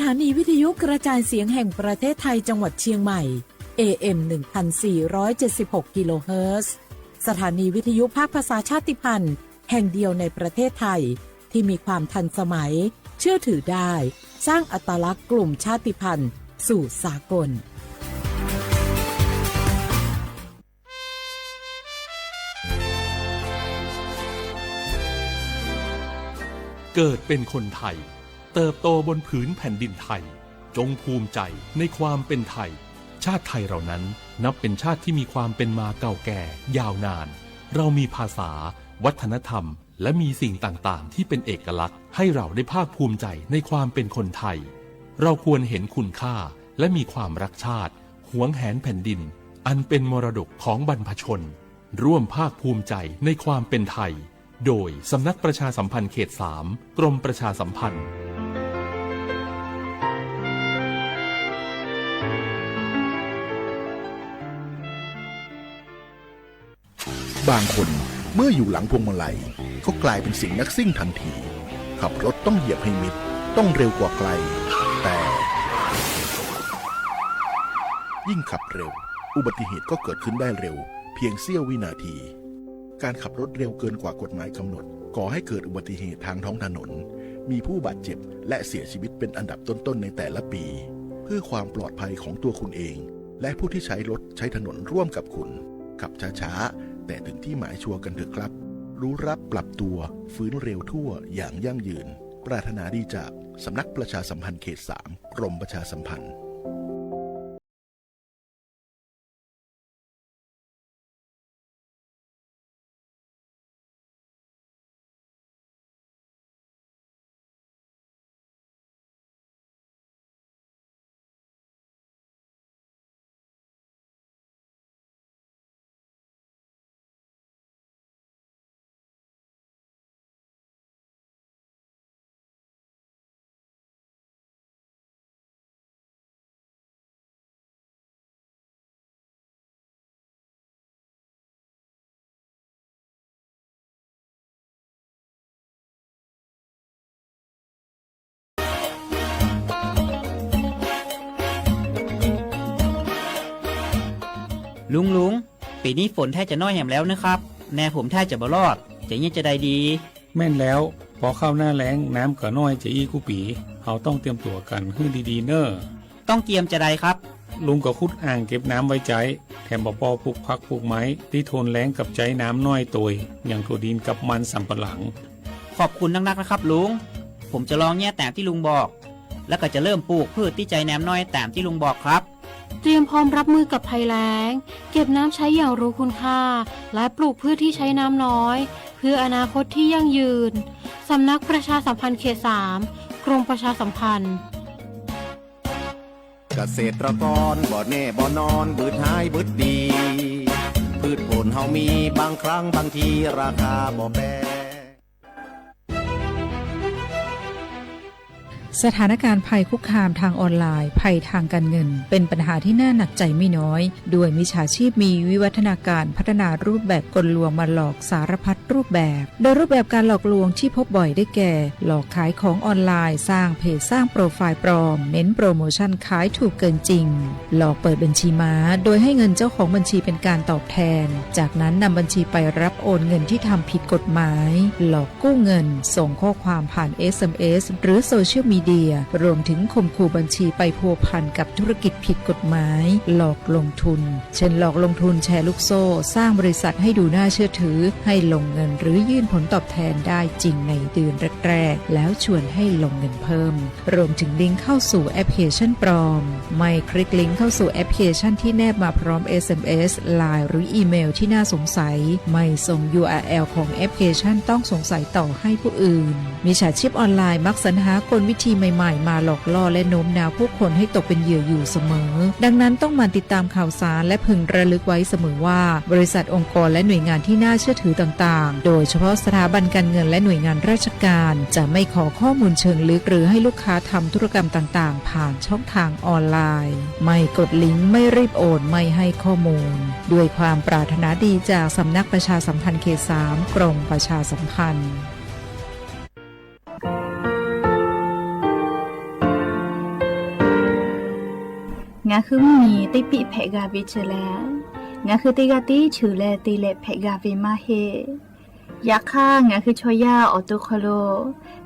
สถานีวิทยุกระจายเสียงแห่งประเทศไทยจังหวัดเชียงใหม่ เอเอ็ม หนึ่งพันสี่ร้อยเจ็ดสิบหก กิโลเฮิรตซ์ สถานีวิทยุภาคภาษาชาติพันธุ์แห่งเดียวในประเทศไทย ที่มีความทันสมัย เชื่อถือได้ สร้างอัตลักษณ์กลุ่มชาติพันธุ์สู่สากล เกิดเป็นคนไทย เติบโตบนผืนแผ่นดินไทย จงภูมิใจในความเป็นไทย ชาติไทยเรานั้นนับเป็นชาติที่มีความเป็นมาเก่าแก่ยาวนาน เรามีภาษา วัฒนธรรม และมีสิ่งต่างๆ ที่เป็นเอกลักษณ์ ให้เราได้ภาคภูมิใจในความเป็นคนไทย เราควรเห็นคุณค่า และมีความรักชาติ หวงแหนแผ่นดิน อันเป็นมรดกของบรรพชน ร่วมภาคภูมิใจในความเป็นไทย โดยสำนักประชาสัมพันธ์เขตสาม กรมประชาสัมพันธ์ บางคนเมื่ออยู่หลังพวงมาลัยก็กลายเป็นเสียงนักซิ่งทันที ขับรถต้องเหยียบให้มิด ต้องเร็วกว่าใคร แต่ ยิ่งขับเร็ว อุบัติเหตุก็เกิดขึ้นได้เร็ว เพียงเสี้ยววินาที การขับรถเร็วเกินกว่ากฎหมายกำหนด ก่อให้เกิดอุบัติเหตุทางท้องถนน มีผู้บาดเจ็บและเสียชีวิตเป็นอันดับต้นๆ ในแต่ละปี เพื่อความปลอดภัยของตัวคุณเอง และผู้ที่ใช้รถใช้ถนนร่วมกับคุณ ขับช้าๆ แต่ถึงที่หมายชัวร์กันเถอะครับ รู้ระดับปรับตัว ฟื้นเร็วทั่วอย่างยั่งยืน ปรารถนาดีจากสำนักประชาสัมพันธ์เขตสาม กรมประชาสัมพันธ์ ลุง ลุง ปีนี้ฝนแทบจะน้อยแหมแล้วนะครับ แนผมแทบจะบ่รอด จะเยียะจะใดดี แม่นแล้ว พอเข้าหน้าแล้ง น้ำก็น้อยจะอี้กู้ปี เฮาต้องเตรียมตั๋วกั๋นหื้อดีๆ เน่อ ต้องเตรียมจะใดครับ ลุงก็ขุดอ่างเก็บน้ำไว้ใจ๊ แถมบ่าปอปลูกผักปลูกไม้ ตี้ทนแล้งกับใจ๊น้ำน้อยตวย อย่างถั่วดินกับมันสำปะหลัง ขอบคุณนักๆ นะครับลุง ผมจะลองเยียะตามตี้ลุงบอก แล้วก็จะเริ่มปลูกพืชตี้ใจ๊น้ำน้อยตามตี้ลุงบอกครับ เตรียมพร้อมรับมือกับภัยแล้ง เก็บน้ำใช้อย่างรู้คุณค่า และปลูกพืชที่ใช้น้ำน้อย เพื่ออนาคตที่ยั่งยืน สำนักประชาสัมพันธ์เขตสาม กรมประชาสัมพันธ์ เกษตรกรบ่แน่บ่นอน บืดหายบืดดี พืชผลเฮามี บางครั้งบางทีราคาบ่แปร สถานการณ์ภัยคุกคามทางออนไลน์ ภัยทางการเงิน เป็นปัญหาที่น่าหนักใจไม่น้อย ด้วยมิจฉาชีพมีวิวัฒนาการพัฒนารูปแบบกลลวงมาหลอกสารพัดรูปแบบ โดยรูปแบบการหลอกลวงที่พบบ่อยได้แก่ หลอกขายของออนไลน์ สร้างเพจ สร้างโปรไฟล์ปลอม เน้นโปรโมชั่นขายถูกเกินจริง หลอกเปิดบัญชีม้า โดยให้เงินเจ้าของบัญชีเป็นการตอบแทน จากนั้นนำบัญชีไปรับโอนเงินที่ทำผิดกฎหมาย หลอกกู้เงิน ส่งข้อความผ่าน เอสเอ็มเอส หรือโซเชียลมีเดีย รวมถึงข่มขู่บัญชีไปพัวพันกับธุรกิจผิดกฎหมาย หลอกลงทุน เช่น หลอกลงทุนแชร์ลูกโซ่ สร้างบริษัทให้ดูน่าเชื่อถือ ให้ลงเงินหรือยื่นผลตอบแทนได้จริงในเดือนแรกๆ แล้วชวนให้ลงเงินเพิ่ม รวมถึงลิงก์เข้าสู่แอปพลิเคชันปลอม ไม่คลิกลิงก์เข้าสู่แอปพลิเคชันที่แนบมาพร้อม เอสเอ็มเอส ไลน์ หรืออีเมลที่น่าสงสัย ไม่ส่ง ยูอาร์แอล ของแอปพลิเคชันต้องสงสัยต่อให้ผู้อื่น มิจฉาชีพออนไลน์มักสรรหากลวิธีใหม่ๆ มาหลอกล่อและโน้มน้าวผู้คนให้ตกเป็นเหยื่ออยู่เสมอ ดังนั้นต้องหมั่นติดตามข่าวสารและพึงระลึกไว้เสมอว่า บริษัท องค์กร และหน่วยงานที่น่าเชื่อถือต่างๆ โดยเฉพาะสถาบันการเงินและหน่วยงานราชการ จะไม่ขอข้อมูลเชิงลึกหรือให้ลูกค้าทำธุรกรรมต่างๆ ผ่านช่องทางออนไลน์ ไม่กดลิงก์ ไม่รีบโอน ไม่ให้ข้อมูล ด้วยความปรารถนาดีจากสำนักประชาสัมพันธ์เขตสาม กรมประชาสัมพันธ์ hui mvuhˇmiˬ teˇ piˆ hpehꞈ g'a ve chi lehˬ, ngaˬ hui teˇ g'aˇ tiˉ cheuˬ leh te leh hpehꞈ g'a ve maˇ heˆ. Yaꞈ hk'aˇ, ngaˬ hui chaw yaˇ awˬ to hk'aw lo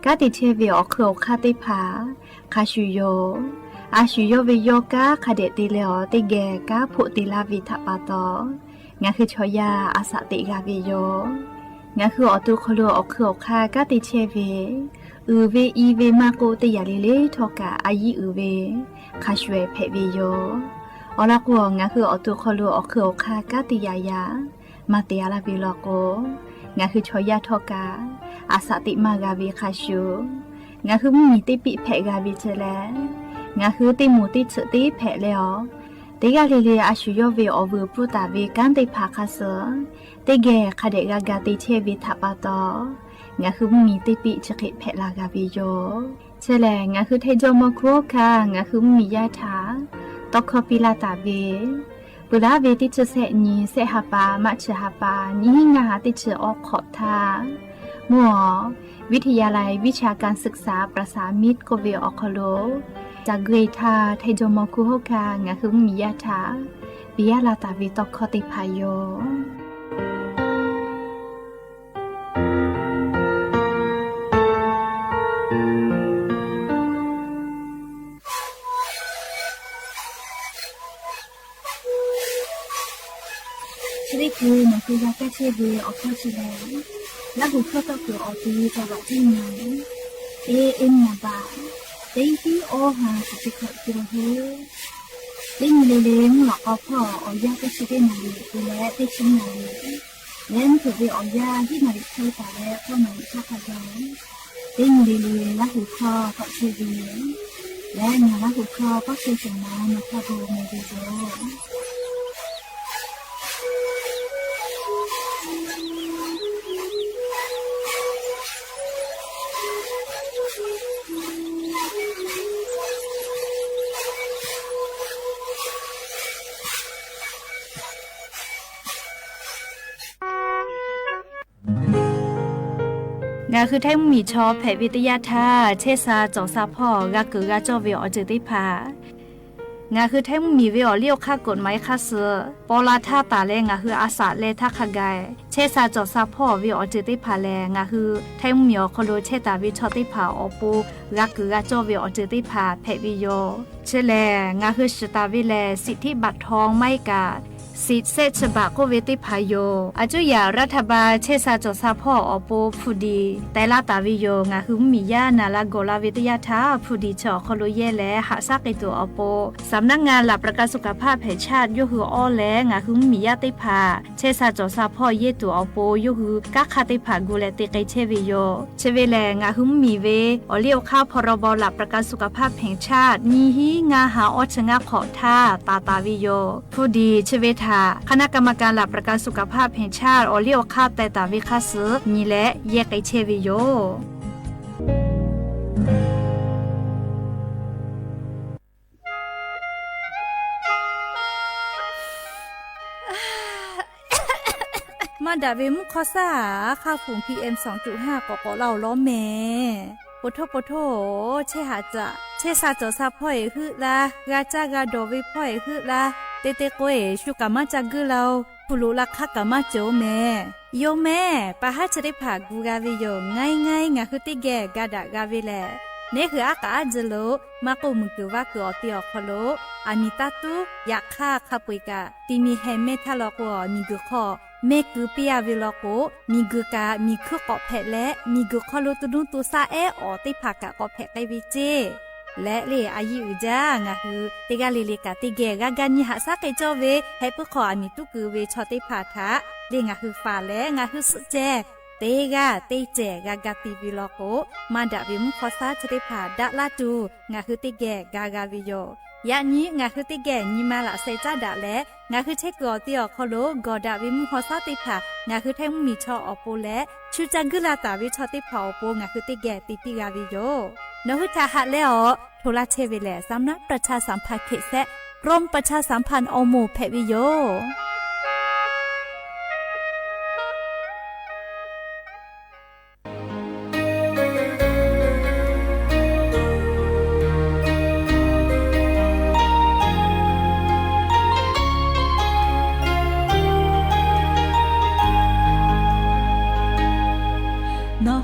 kanˉ te chehˇ ve awˬ hk'eun awˬ hk'aˇ teˇ hpaˍ hk'a shuˍ yoˬ. A shuˍ yawˇ ve yawˇ kanˉ hk'a dehꞈ te leh awˬ teˇ geh kanˉ hpoˆ te laˇ ve htaꞈ pa taw, ngaˬ hui chaw yaˇ a shaꞈ teꞈ g'a ve yoˬ. Ngaˬ hui awˬ to hk'aw lo awˬ hk'eun awˬ hk'aˇ kanˉ te chehˇ ve, uiˍ ve i ve maˇ k'oˆ, teˇ yanˇ le le htawˇ kaꞈ a yiˇ uiˍ ve hk'a shuˍ ehˍ hpehꞈ ve yoˬ. Awˬ lawn k'o, ngaˬ hui awˬ to hk'aw lo awˬ hk'eun awˬ hk'aˇ kanˉ te yaꞈ yaꞈ maˇ te a laˇ ve law k'o, ngaˬ hui chaw yaˇ htawˇ kaꞈ a shaꞈ teꞈ maˇ g'a ve hk'a shuˍ, ngaˬ hui mvuhˇmiˬ teˇ piˆ hpehꞈ g'a ve chi lehˬ, ngaˬ hui teˇ moˍ teˇ tsuhꞈ teˇ hpehꞈ leh awˬ, teˇ g'aˇ le le a shuˍ yawˇ ve awˬ vuiˬ pfuhˇ taˍ ve kanˉ teˇ hpaˍ hk'a suh teˇ geh hk'a dehꞈ g'a ga te chehˇ ve htaꞈ pa taw, ngaˬ hui mvuhˇmiˬ teˇ piˆ chi hk'e hpehꞈ la g'a ve yoˬ. Chi lehˬ, ngaˬ hui Htaiˇ jawˇmawˇ hkuˇ hawˉ hkanˇ ngaˬ hui mvuhˇmiˬ yaˇ htaꞈ tawˇ hkawˇ piˇ laˇ taˍ ve, peuˬ laˉ ve teˇ chi sehˆ nyi, sehˆ ha pa, March ha pa, nyiˇ hinˉ ngaˇ ha teˇ chi awˉ hk'awꞈ htaˇ, mvuhˇ awˬ วิทยาลัยวิชาการศึกษา ประสานมิตร k'oˆ ve awˬ hk'aw lo, ca gu e htaˇ Htaiˇ jawˇmawˇ hkuˇ hawˉ hkanˇ ngaˬ hui mvuhˇmiˬ yaˇ htaꞈ piˇ laˇ taˍ ve tawˇ hkawˇ teˇ hpaˍ yoˬ. Chi teˇ hkui nawˬ hui g'a kaˇ chehˇ ve awˬ hkawˇ chi lehˬ, Laˇ huˍ hkawˇ tawˇ kuiˬ awˬ ti taˍ laꞈ teˇ nyi, teˇ eˉ naˍ baꞈ, teˇ tiˉ awˇ ha shiˍ chi hkawꞈ te la hoˉ. Teˇ nyi le le mvuhˇ lawꞈ k'aw hpawˇ awˬ yanˇ teˇ chi teˇ naˍ riˍ te leh teˇ chi naˍ riˍ, leh mvuhˇ hpeuꞈ ve awˬ yanˇ hiˉ naˍ riˍ hk'e taˍ leh k'awˇ naˍ riˍ htaˇ hk'a gaˬ, teˇ nyi le le Laˇ huˍ hkawˇ tawˆ chehˇ ve leh, ngaˬ Laˇ huˍ hkawˇ tawˆ chehˇ shehˍ ma nawˬ hk'a gaˬ mawˬ ve yoˬ. Ngaˬ hui Htaiˇ mvuhˇmiˬ chaw hpehꞈ ve teˇ yanˇ htaˇ, chehˇ sha cawˬ sha hpawˇ g'a keunˍ g'a cawˇ ve awˬ ceuˬ teˇ hpaˍ, ngaˬ hui Htaiˇ mvuhˇmiˬ ve awˬ liˇ awˬ hk'aˇ กฎหมาย hk'a suh paw la htaˇ taˍ leh ngaˬ hui a shaꞈ leh htaˇ hk'a gaˬ, chehˇ sha cawˬ sha hpawˇ ve awˬ ceuˬ teˇ hpaˍ lehˬ, ngaˬ hui Htaiˇ mvuhˇmiˬ awˬ hk'aw lo chehˇ taˍ ve chaw teˇ hpaˍ awˬ pon g'a keunˍ g'a cawˇ ve awˬ ceuˬ teˇ hpaˍ hpehꞈ ve yoˬ. Chi lehˬ, ngaˬ hui shiˍ taˍ ve lehˬ, สิทธิบัตรทอง maˇ heˆ kaꞈ สิทธิ์ sehˆ chi baꞈ k'oˆ ve teˇ hpaˍ yoˬ. A cuˇ yaꞈ รัฐบาล chehˇ sha cawˬ sha hpawˇ awˬ pon hpu diˍ teh laˇ taˍ ve yoˬ. Ngaˬ hui mvuhˇmiˬ yaˇ naˍ la gawˬ la ve teˇ yanˇ htaˇ, hpu diˍ chi awˬ hk'aw lo yehˇ leh haꞈ shaˉ k'ai tuˬ awˬ pon, สำนักงานหลักประกันสุขภาพแห่งชาติ yawˇ hui awˇ leh ngaˬ hui mvuhˇmiˬ yaˇ teˇ hpaˍ chehˇ sha cawˬ sha hpawˇ yehˇ tuˬ awˬ pon yawˇ hui kanˉ hk'aˇ teˇ hpaˍ gu leh te k'ai chehˇ ve yoˬ. Chi ve lehˬ, ngaˬ hui mvuhˇmiˬ ve awˬ liˇ awˬ hk'aˇ พรบหลักประกันสุขภาพแห่งชาติ nyiˇ hinˉ ngaˇ ha awˇ chi ngaˇ hk'awꞈ htaˇ taˍ taˍ ve yoˬ. Hpu diˍ chi ve htaꞈ คณะกรรมการหลักประกันสุขภาพแห่งชาติ awˬ liˇ awˬ hk'aˇ teh taˍ ve hk'a suh nyi leh yehˇ k'ai chehˇ ve yoˬ. Maˇ daꞈ ve mvuhˇ hk'awˇ shaˉ aˬ, hk'aˇ fuˍ PM สองจุดห้า k'awꞈ k'awꞈ laˇ-oˬ lawˉ mehˍ. Poˬ htoˇ poˬ htoˇ-oˬ, chehˇ haꞈ caꞈ chehˇ sha cawˬ sha hpawˇ-eˬ heuˆ laˇ, g'a caˇ g'a dawˬ ve hpawˇ-eˬ heuˆ laˇ, te te k'o-eˬ shu kaꞈ maˇ ca guiˇ laˇ-oˬ, hpu loꞈ la hk'aˇ kaꞈ maˇ cawˬ-oˬ mehˍ. Yoˬ mehˍ, pa haˉ chi teˇ hpaˍ gu g'a ve yoˬ. Ngaˇ iˉ ngaˇ iˉ ngaˬ hui teˇ geh ga daꞈ g'a ve lehˬ, neˉ hui aˉ k'aꞈ aˉ jeh lo maˇ k'oˆ, muiˬ guiˬ vaˇ kuiˬ awˬ te awˬ hk'aw lo aˬ miˍ taˇ tuˉ yaꞈ hk'aˇ hk'a peu-eˬ kaꞈ ti mi heh mehˇ htaˇ law k'o, miˬ guiˬ hk'aw mehˇ keu piˇ-a ve law k'o, miˬ guiˬ kaꞈ miˬ hkuiˇ k'awꞈ hpehꞈ leh, miˬ guiˬ hk'aw lo to nuˇ to shaˆ ehˉ awˬ teˇ hpaˍ kaꞈ k'awꞈ hpehꞈ k'ai ve ceˇ. Leh le a yiˇ uiˍ jaˇ, ngaˬ hui teˇ g'aˇ le le kaꞈ teˇ geh g'a ga nyi haꞈ shaˉ k'ai cawˇ ve, heh puiˉ hk'aw aˬ miˍ tuˉ keu ve chaw teˇ hpaˍ htaꞈ le ngaˬ hui faˍ leh ngaˬ hui suhˆ ceh teˇ g'aˇ teˇ cehˬ g'a ga ti ve law k'o, maˇ daꞈ ve mvuhˇ hk'awˇ shaˉ chi teˇ hpaˍ daꞈ laˇ tuˬ ngaˬ hui teˇ geh ga g'a ve yoˬ. Yaꞈ nyi ngaˬ hui teˇ geh nyi ma laꞈ sheh caˉ daꞈ leh, ngaˬ hui chehˇ kuiˬ awˬ te awˬ hk'aw lo gawˬ daꞈ ve mvuhˇ hk'awˇ shaˉ teˇ hpaˍ ngaˬ hui Htaiˇ mvuhˇmiˬ chaw awˬ pon leh, chu ca guiˇ la taˍ ve chaw teˇ hpaˍ awˬ pon ngaˬ hui teˇ geh te piˇ g'a ve yoˬ. Nawˬ hui htaꞈ haꞈ leh awˬ hto laˇ chehˇ ve lehˬ, สำนักประชาสัมพันธ์เขต แซะ กรมประชาสัมพันธ์ awˬ moˍ hpehꞈ ve yoˬ.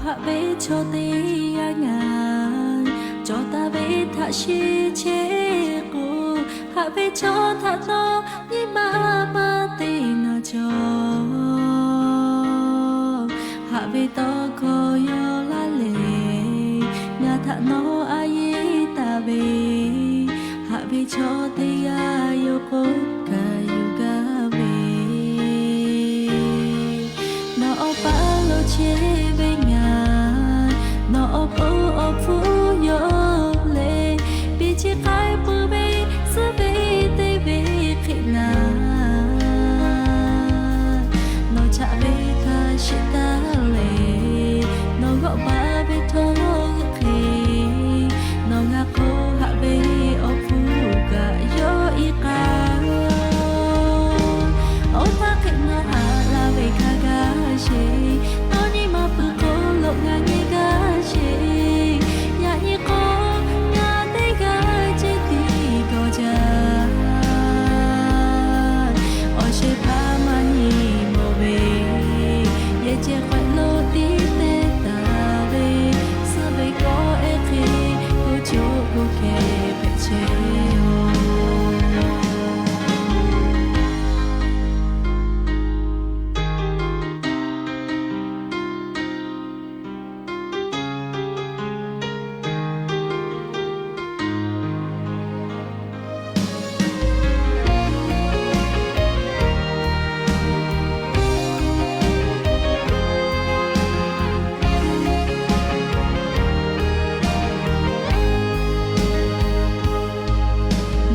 Haꞈ ve chaw teˇ g'aˇ ngaˬ cawˬ taˍ ve htaꞈ shiˍ chehˇ k'o, haꞈ ve chaw htaꞈ nawˬ nyi ma maˇ te naˍ cawˬ. Haꞈ ve tawˇ hkawˇ yawˇ laˇ leh, ngaˬ htaꞈ nawˬ a yeˇ taˍ ve, haꞈ ve chaw teˇ g'aˇ yawˇ k'oˆ kaꞈ yuˬ gaˇ ve. Nawˬ awˬ paˇ lo chehˇ ve ngaˬ, nawˬ awˬ pon awˬ hpfuhˇ yawˇ leh, biˇ chi k'ai peuˬ ve suhˉ ve teˇ ve hk'e naˍ, nawˬ chaꞈ ve htaꞈ shiˍ taˍ leh, nawˬ g'awˆ baˬ ve htawˇ g'euˆ hk'e, nawˬ ngaˬ hk'oˆ haꞈ ve awˬ hpfuhˇ kaꞈ yawˇ iˉ k'ai. Oˇ htaˇ hk'e nawˬ haꞈ la ve hk'a gaˇ sheˍ, nawˬ nyi ma peuˬ hk'oˆ lo ngaˬ nyi gaˇ sheˍ. Yaꞈ nyi k'o, ngaˬ teˇ g'aˇ ceh tiˉ g'awˬ jaˇ. Awˬ shehˍ hpaˇ maˇ nyi mawˬ ve, yehˬ ceh hk'awꞈ lo tiˉ te taˍ ve, suhˉ ve kawˆ ehˉ hk'e, k'oˆ coˆ k'oˆ kehˬ hpehꞈ chehˇ-oˬ.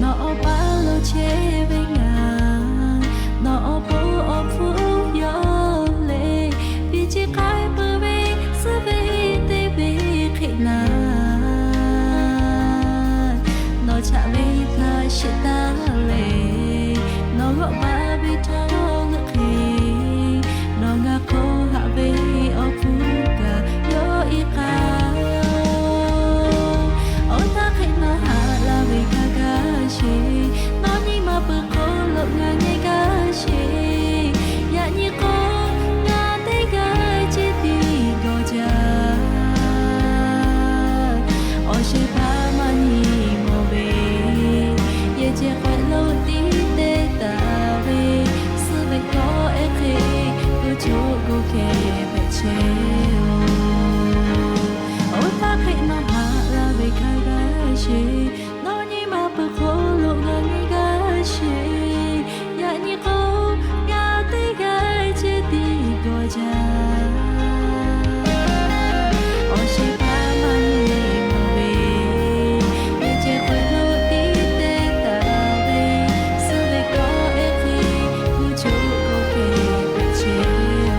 Nawˬ awˬ paˇ lo chehˇ ve ngaˬ, nawˬ awˬ pon awˬ hpfuhˇ yawˇ leh, biˇ chi k'ai peuˬ ve suhˉ ve teˇ ve hk'e naˍ, nawˬ chaꞈ ve htaꞈ shiˍ taˍ leh, nawˬ g'awˆ baˬ ve htawˇ g'euˆ hk'e, nawˬ ngaˬ hk'oˆ haꞈ ve awˬ hpfuhˇ kaꞈ yawˇ iˉ k'ai. Oˇ htaˇ hk'e nawˬ haꞈ la ve hk'a gaˇ sheˍ, nawˬ nyi ma peuˬ hk'oˆ lo ngaˬ nyi gaˇ sheˍ. Yaꞈ nyi k'o, ngaˬ teˇ g'aˇ ceh tiˉ g'awˬ jaˇ. Awˬ shehˍ hpaˇ maˇ nyi mawˬ ve, yehˬ ceh hk'awꞈ lo tiˉ te taˍ ve, suhˉ ve kawˆ ehˉ hk'e, k'oˆ coˆ k'oˆ kehˬ hpehꞈ chehˇ-oˬ. Oˇ htaˇ hk'e nawˬ haꞈ la ve hk'a gaˇ sheˍ, nawˬ nyi ma peuˬ hk'oˆ lo ngaˬ nyi gaˇ sheˍ. Yaꞈ nyi k'o, ngaˬ teˇ g'aˇ ceh tiˉ g'awˬ jaˇ. Awˬ shehˍ hpaˇ maˇ nyi mawˬ ve, yehˬ ceh hk'awꞈ lo tiˉ te taˍ ve, suhˉ ve kawˆ ehˉ hk'e, k'oˆ coˆ k'oˆ kehˬ hpehꞈ chehˇ-oˬ.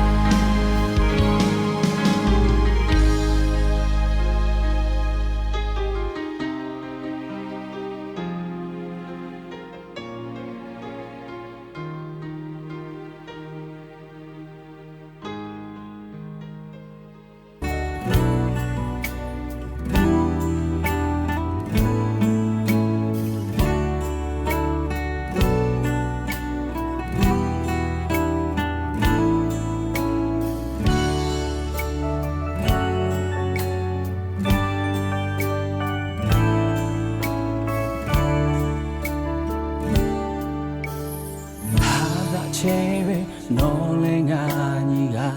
Haꞈ daꞈ chehˇ ve nawˬ leh ngaˬ nyi g'a,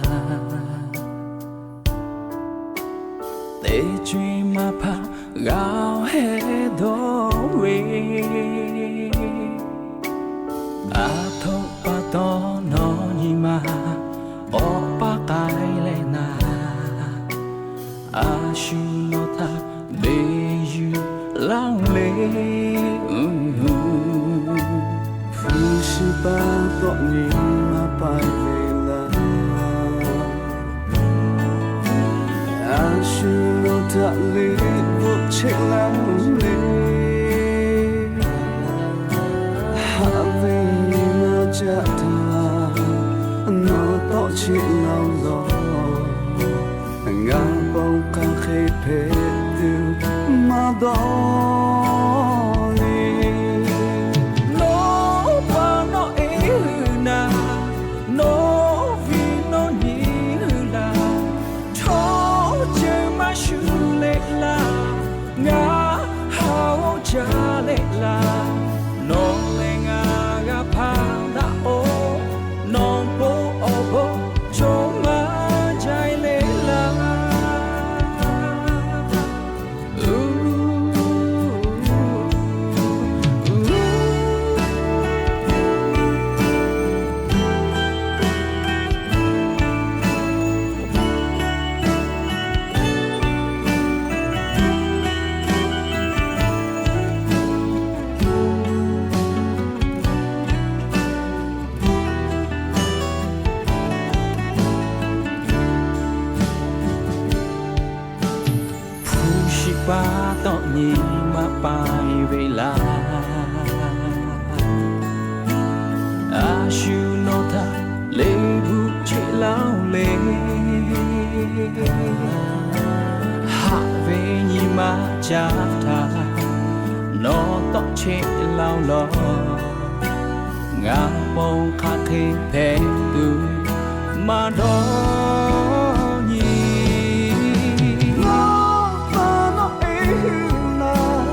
teˇ co-e maˇ hpaˇ g'a heh dawˇ ve, aˬ htoꞈ pa taw nawˬ nyi ma awˬ paˇ k'ai leh naˍ, a shu nawˬ htaꞈ beˬ yuˬ laˇ le. Hpu shi pa tawˆ nyi maˇ paiˇ ve laˇ, a shu nawˬ htaꞈ liꞈ bvuhꞈ cheˆ laˇ le. Haꞈ ve nyi ma caˆ htaꞈ nawˬ tawˆ cheˆ laˇ lawˬ. Ngaˬ bon hk'aˬ hk'e hpehꞈ tuˬ maˇ dawˇ le. Nawˬ pa nawˬ eˬ hui naˍ, nawˬ viˉ nawˬ nyi hui laˬ, chaw pa taw nyi maˇ pai ve laˇ. A shu nawˬ htaꞈ leˇ bvuhꞈ cheˆ laˇ-oˬ le. Haꞈ ve nyi ma caˇ htaˇ nawˬ tawˆ cheˆ laˇ-oˬ lawˬ. Ngaˬ pon hk'aˬ hk'e hpehꞈ tuˬ maˇ dawˇ nyi. Nawˬ pa nawˬ e hui laˇ,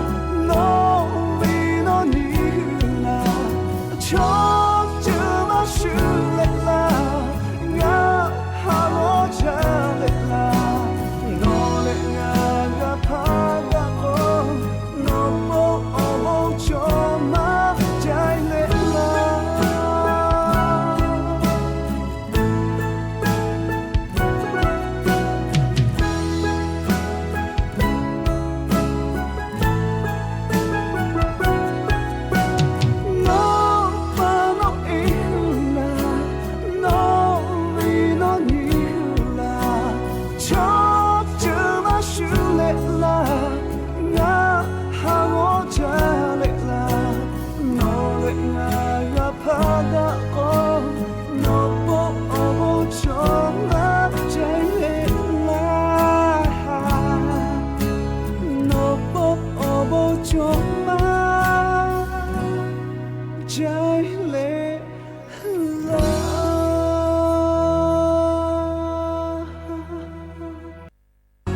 nawˬ ve nawˬ nyi hui laˇ, chaw ceuˬ maˇ shuˍ leh laˇ, ngaˬ ha g'awˇ jaˇ leh laˇ, nawˬ leh ngaˬ g'a hpaˇ daꞈ k'o, nawˬ pon awˬ bon cawˬ maˇ jaiˇ leh laˇ. Nawˬ pa nawˬ e hui laˇ, nawˬ ve nawˬ nyi hui laˇ, chaw ceuˬ maˇ shuˍ leh laˇ, ngaˬ ha g'awˇ jaˇ leh laˇ, nawˬ leh ngaˬ g'a hpaˇ daꞈ k'o, nawˬ pon awˬ bon cawˬ maˇ jaiˇ leh laˇ. Nawˬ pon awˬ bon cawˬ maˇ jaiˇ leh laˇ.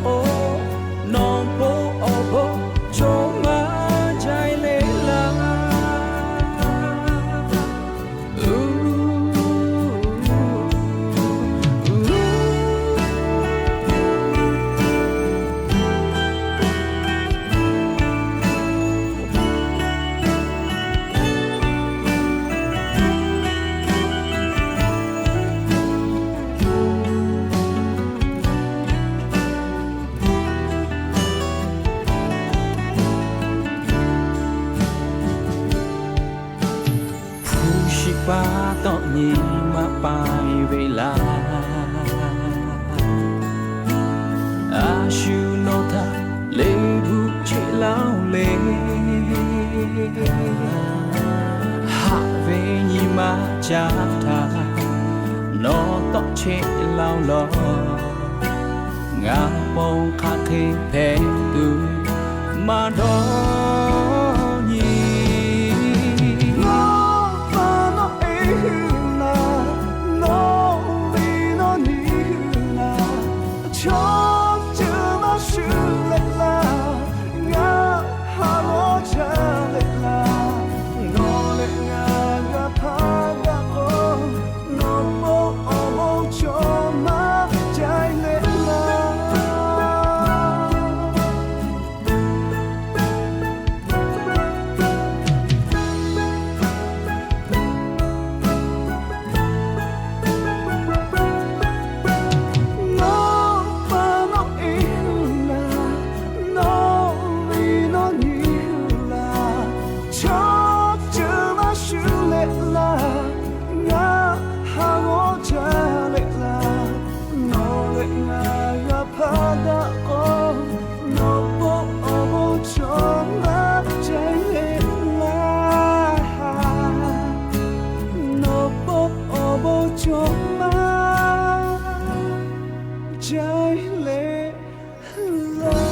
Oˬ, nawˬ pon awˬ bon cawˬ maˇ jaiˇ leh laˇ. Hpu shi pa taw nyi maˇ pai ve laˇ. A shu nawˬ htaꞈ leˇ bvuhꞈ cheˆ laˇ-oˬ le. Haꞈ ve nyi ma caˇ htaˇ nawˬ tawˆ cheˆ laˇ-oˬ lawˬ. Ngaˬ pon hk'aˬ hk'e hpehꞈ tuˬ maˇ dawˇ nyi. Nawˬ pa nawˬ e hui laˇ, nawˬ ve nawˬ nyi hui laˇ, chaw ceuˬ maˇ shuˍ leh laˇ, ngaˬ ha g'awˇ jaˇ leh laˇ, nawˬ leh ngaˬ g'a hpaˇ daꞈ k'o, nawˬ pon awˬ bon cawˬ maˇ jaiˇ leh laˇ. Nawˬ pa nawˬ e hui laˇ, nawˬ ve nawˬ nyi hui laˇ, chaw ceuˬ maˇ shuˍ leh laˇ, ngaˬ ha g'awˇ jaˇ leh laˇ, nawˬ leh ngaˬ g'a hpaˇ daꞈ k'o, nawˬ pon awˬ bon cawˬ maˇ jaiˇ leh laˇ. Nawˬ pon awˬ bon cawˬ maˇ jaiˇ leh laˇ.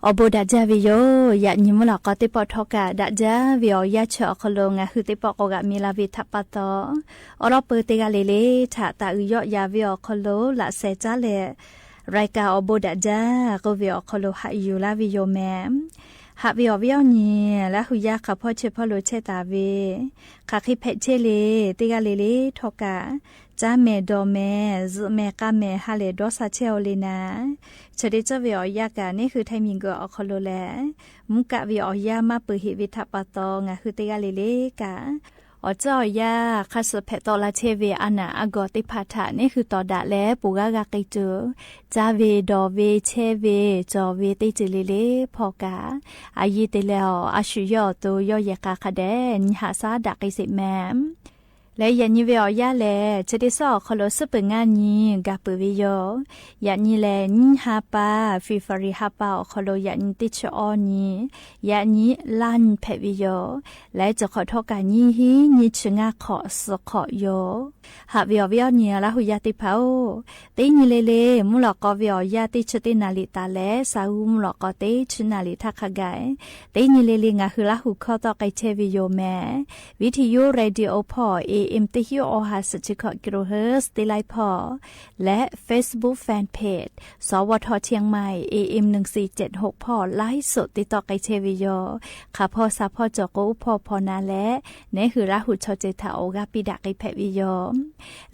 Awˬ bon daꞈ jaˇ ve yoˬ. Yaꞈ nyi mvuhˇ lawꞈ k'aw teˇ pawˆ htawˇ kaꞈ daꞈ jaˇ ve awˬ yanˇ chi awˬ hk'aw lo ngaˬ hui teˇ pawˆ k'awꞈ g'aꞈ mi la ve htaꞈ pa taw, awˬ lawn peu teˇ g'aˇ le le htaꞈ taˍ uiˍ yawˆ yan ve awˬ hk'aw lo laꞈ sheh caˉ leh, รายการ awˬ bon daꞈ jaˇ k'oˆ ve awˬ hk'aw lo haꞈ yuˬ laˇ ve yoˬ mehˍ. Haꞈ ve awˬ viˉ awˬ nyi, Laˇ hu yaˇ hk'aˬ hpawˇ chi hpawˇ lo chehˇ taˍ ve, hk'aˬ hk'e hpehꞈ chehˇ le, teˇ g'aˇ le le htawˇ kaꞈ, caˉ mehˍ dawˬ mehˍ zuhꞈ mehˍ k'a mehˍ ha lehˬ dawˇ sha chehˇ-oˆ le naˍ. Chi teˇ ceuˬ ve awˬ yanˇ kaꞈ neˇ hui htaiˇ miˬguiˬ awˬ hk'aw lo lehˬ, mvuhˇ kaˆ ve awˬ yanˇ maˇ peuˬ heꞈ ve htaꞈ pa taw ngaˬ hui teˇ g'aˇ le le kaꞈ, awˬ tcuhˉ awˬ yanˇ hk'a shuˍ hpehꞈ tawˆ la chehˇ ve a naˬ a gawˬ teˇ hpaˍ htaꞈ neˇ hui tawˍ daꞈ leh poˬ g'aˇ g'a k'ai tuˬ, caˇ ve dawˬ ve chehˇ ve cawˬ ve teˇ ceuˬ le le hpawˇ kaꞈ, a yiˇ te leh awˬ a shu yawˇ awˬ to yawˇ yehˬ k'a hk'a dehꞈ nyi haꞈ shaˉ daꞈ k'ai sheˍ mehˍ. Leh yaꞈ nyi ve awˬ yanˇ lehˬ, chi teˇ suhˉ awˬ hk'aw lo suhˉ peuˬ ngaˇ nyi gaˬ peuˬ ve yoˬ. Yaꞈ nyi lehˬ, nyiˇ ha pa, February ha pa awˬ hk'aw lo yaꞈ nyi teˇ chi awˇ nyi, yaꞈ nyi laˇ nyi hpehꞈ ve yoˬ. Leh chi hk'awꞈ htawˇ kaꞈ nyiˇ hinˉ nyiˇ chi ngaˇ hk'awꞈ suh hk'awꞈ yoˬ. Haꞈ ve awˬ viˉ awˬ nyi Laˇ hu yaˇ teˇ hpaˍ-oˬ, teˇ nyi le le mvuhˇ lawꞈ k'aw ve awˬ yanˇ teˇ chi teˇ naˍ riˍ taˍ leh, sa u mvuhˇ lawꞈ k'aw teˇ chi naˍ riˍ htaˇ hk'a gaˬ, teˇ nyi le le ngaˬ hui Laˇ hu hkawˇ tawˆ k'ai chehˇ ve yoˬ mehˍ. Video radio hpawˇ A M teˇ hinˉ awˬ ha suhˍ chi hkawꞈ kilohertz teˇ laiˉ hpawˇ leh Facebook fan page สวท เชียงใหม่ A M หนึ่งสี่เจ็ดหก hpawˇ ไลฟ์สด te tawˆ k'ai chehˇ ve yoˬ. Hk'aˬ hpawˇ sha hpawˇ cawˬ k'o, oˇ hpawˇ hpaw na leh, neˉ hui Laˇ hu chaw ceuˬ htaꞈ awˬ g'aˇ piˇ daꞈ k'ai hpehꞈ ve yoˬ.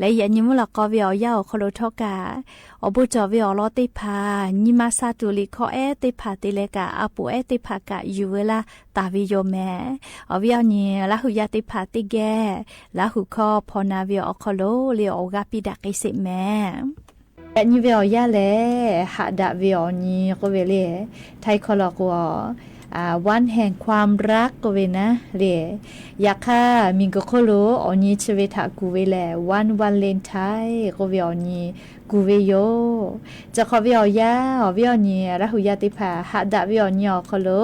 Leh yaꞈ nyi mvuhˇ lawꞈ k'aw ve awˬ yanˇ awˬ hk'aw lo htawˇ kaꞈ, awˬ bon cawˬ ve awˬ lawn teˇ hpaˍ, nyi ma sha tuˬ liꞈ hkawˇ ehˉ teˇ hpaˍ te leh kaꞈ, a poˍ ehˉ teˇ hpaˍ kaꞈ yuˬ veu laˇ taˍ ve yoˬ mehˍ. Awˬ viˉ awˬ nyi Laˇ hu yaˇ teˇ hpaˍ teˇ geh Laˇ hu hkawˇ hpaw na ve awˬ hk'aw lo le awˬ g'aˇ piˇ daꞈ k'ai sheˍ mehˍ. Yaꞈ nyi ve awˬ yanˇ lehˬ, haꞈ daꞈ ve awˬ nyi k'oˆ ve le, Htaiˇ hkawˇ lo k'o, one hand ความรัก k'oˆ ve naˉ le. Yaꞈ hk'aˇ, miˬguiˬ hk'oˆ lo awˬ nyi chi ve htaꞈ kuˬ ve lehˬ, one Valentine k'oˆ ve awˬ nyi kuˬ ve yoˬ. Chi hk'awꞈ ve awˬ yanˇ, awˬ viˉ awˬ nyi Laˇ hu yaˇ teˇ hpaˍ, haꞈ daꞈ ve awˬ nyi awˬ hk'aw lo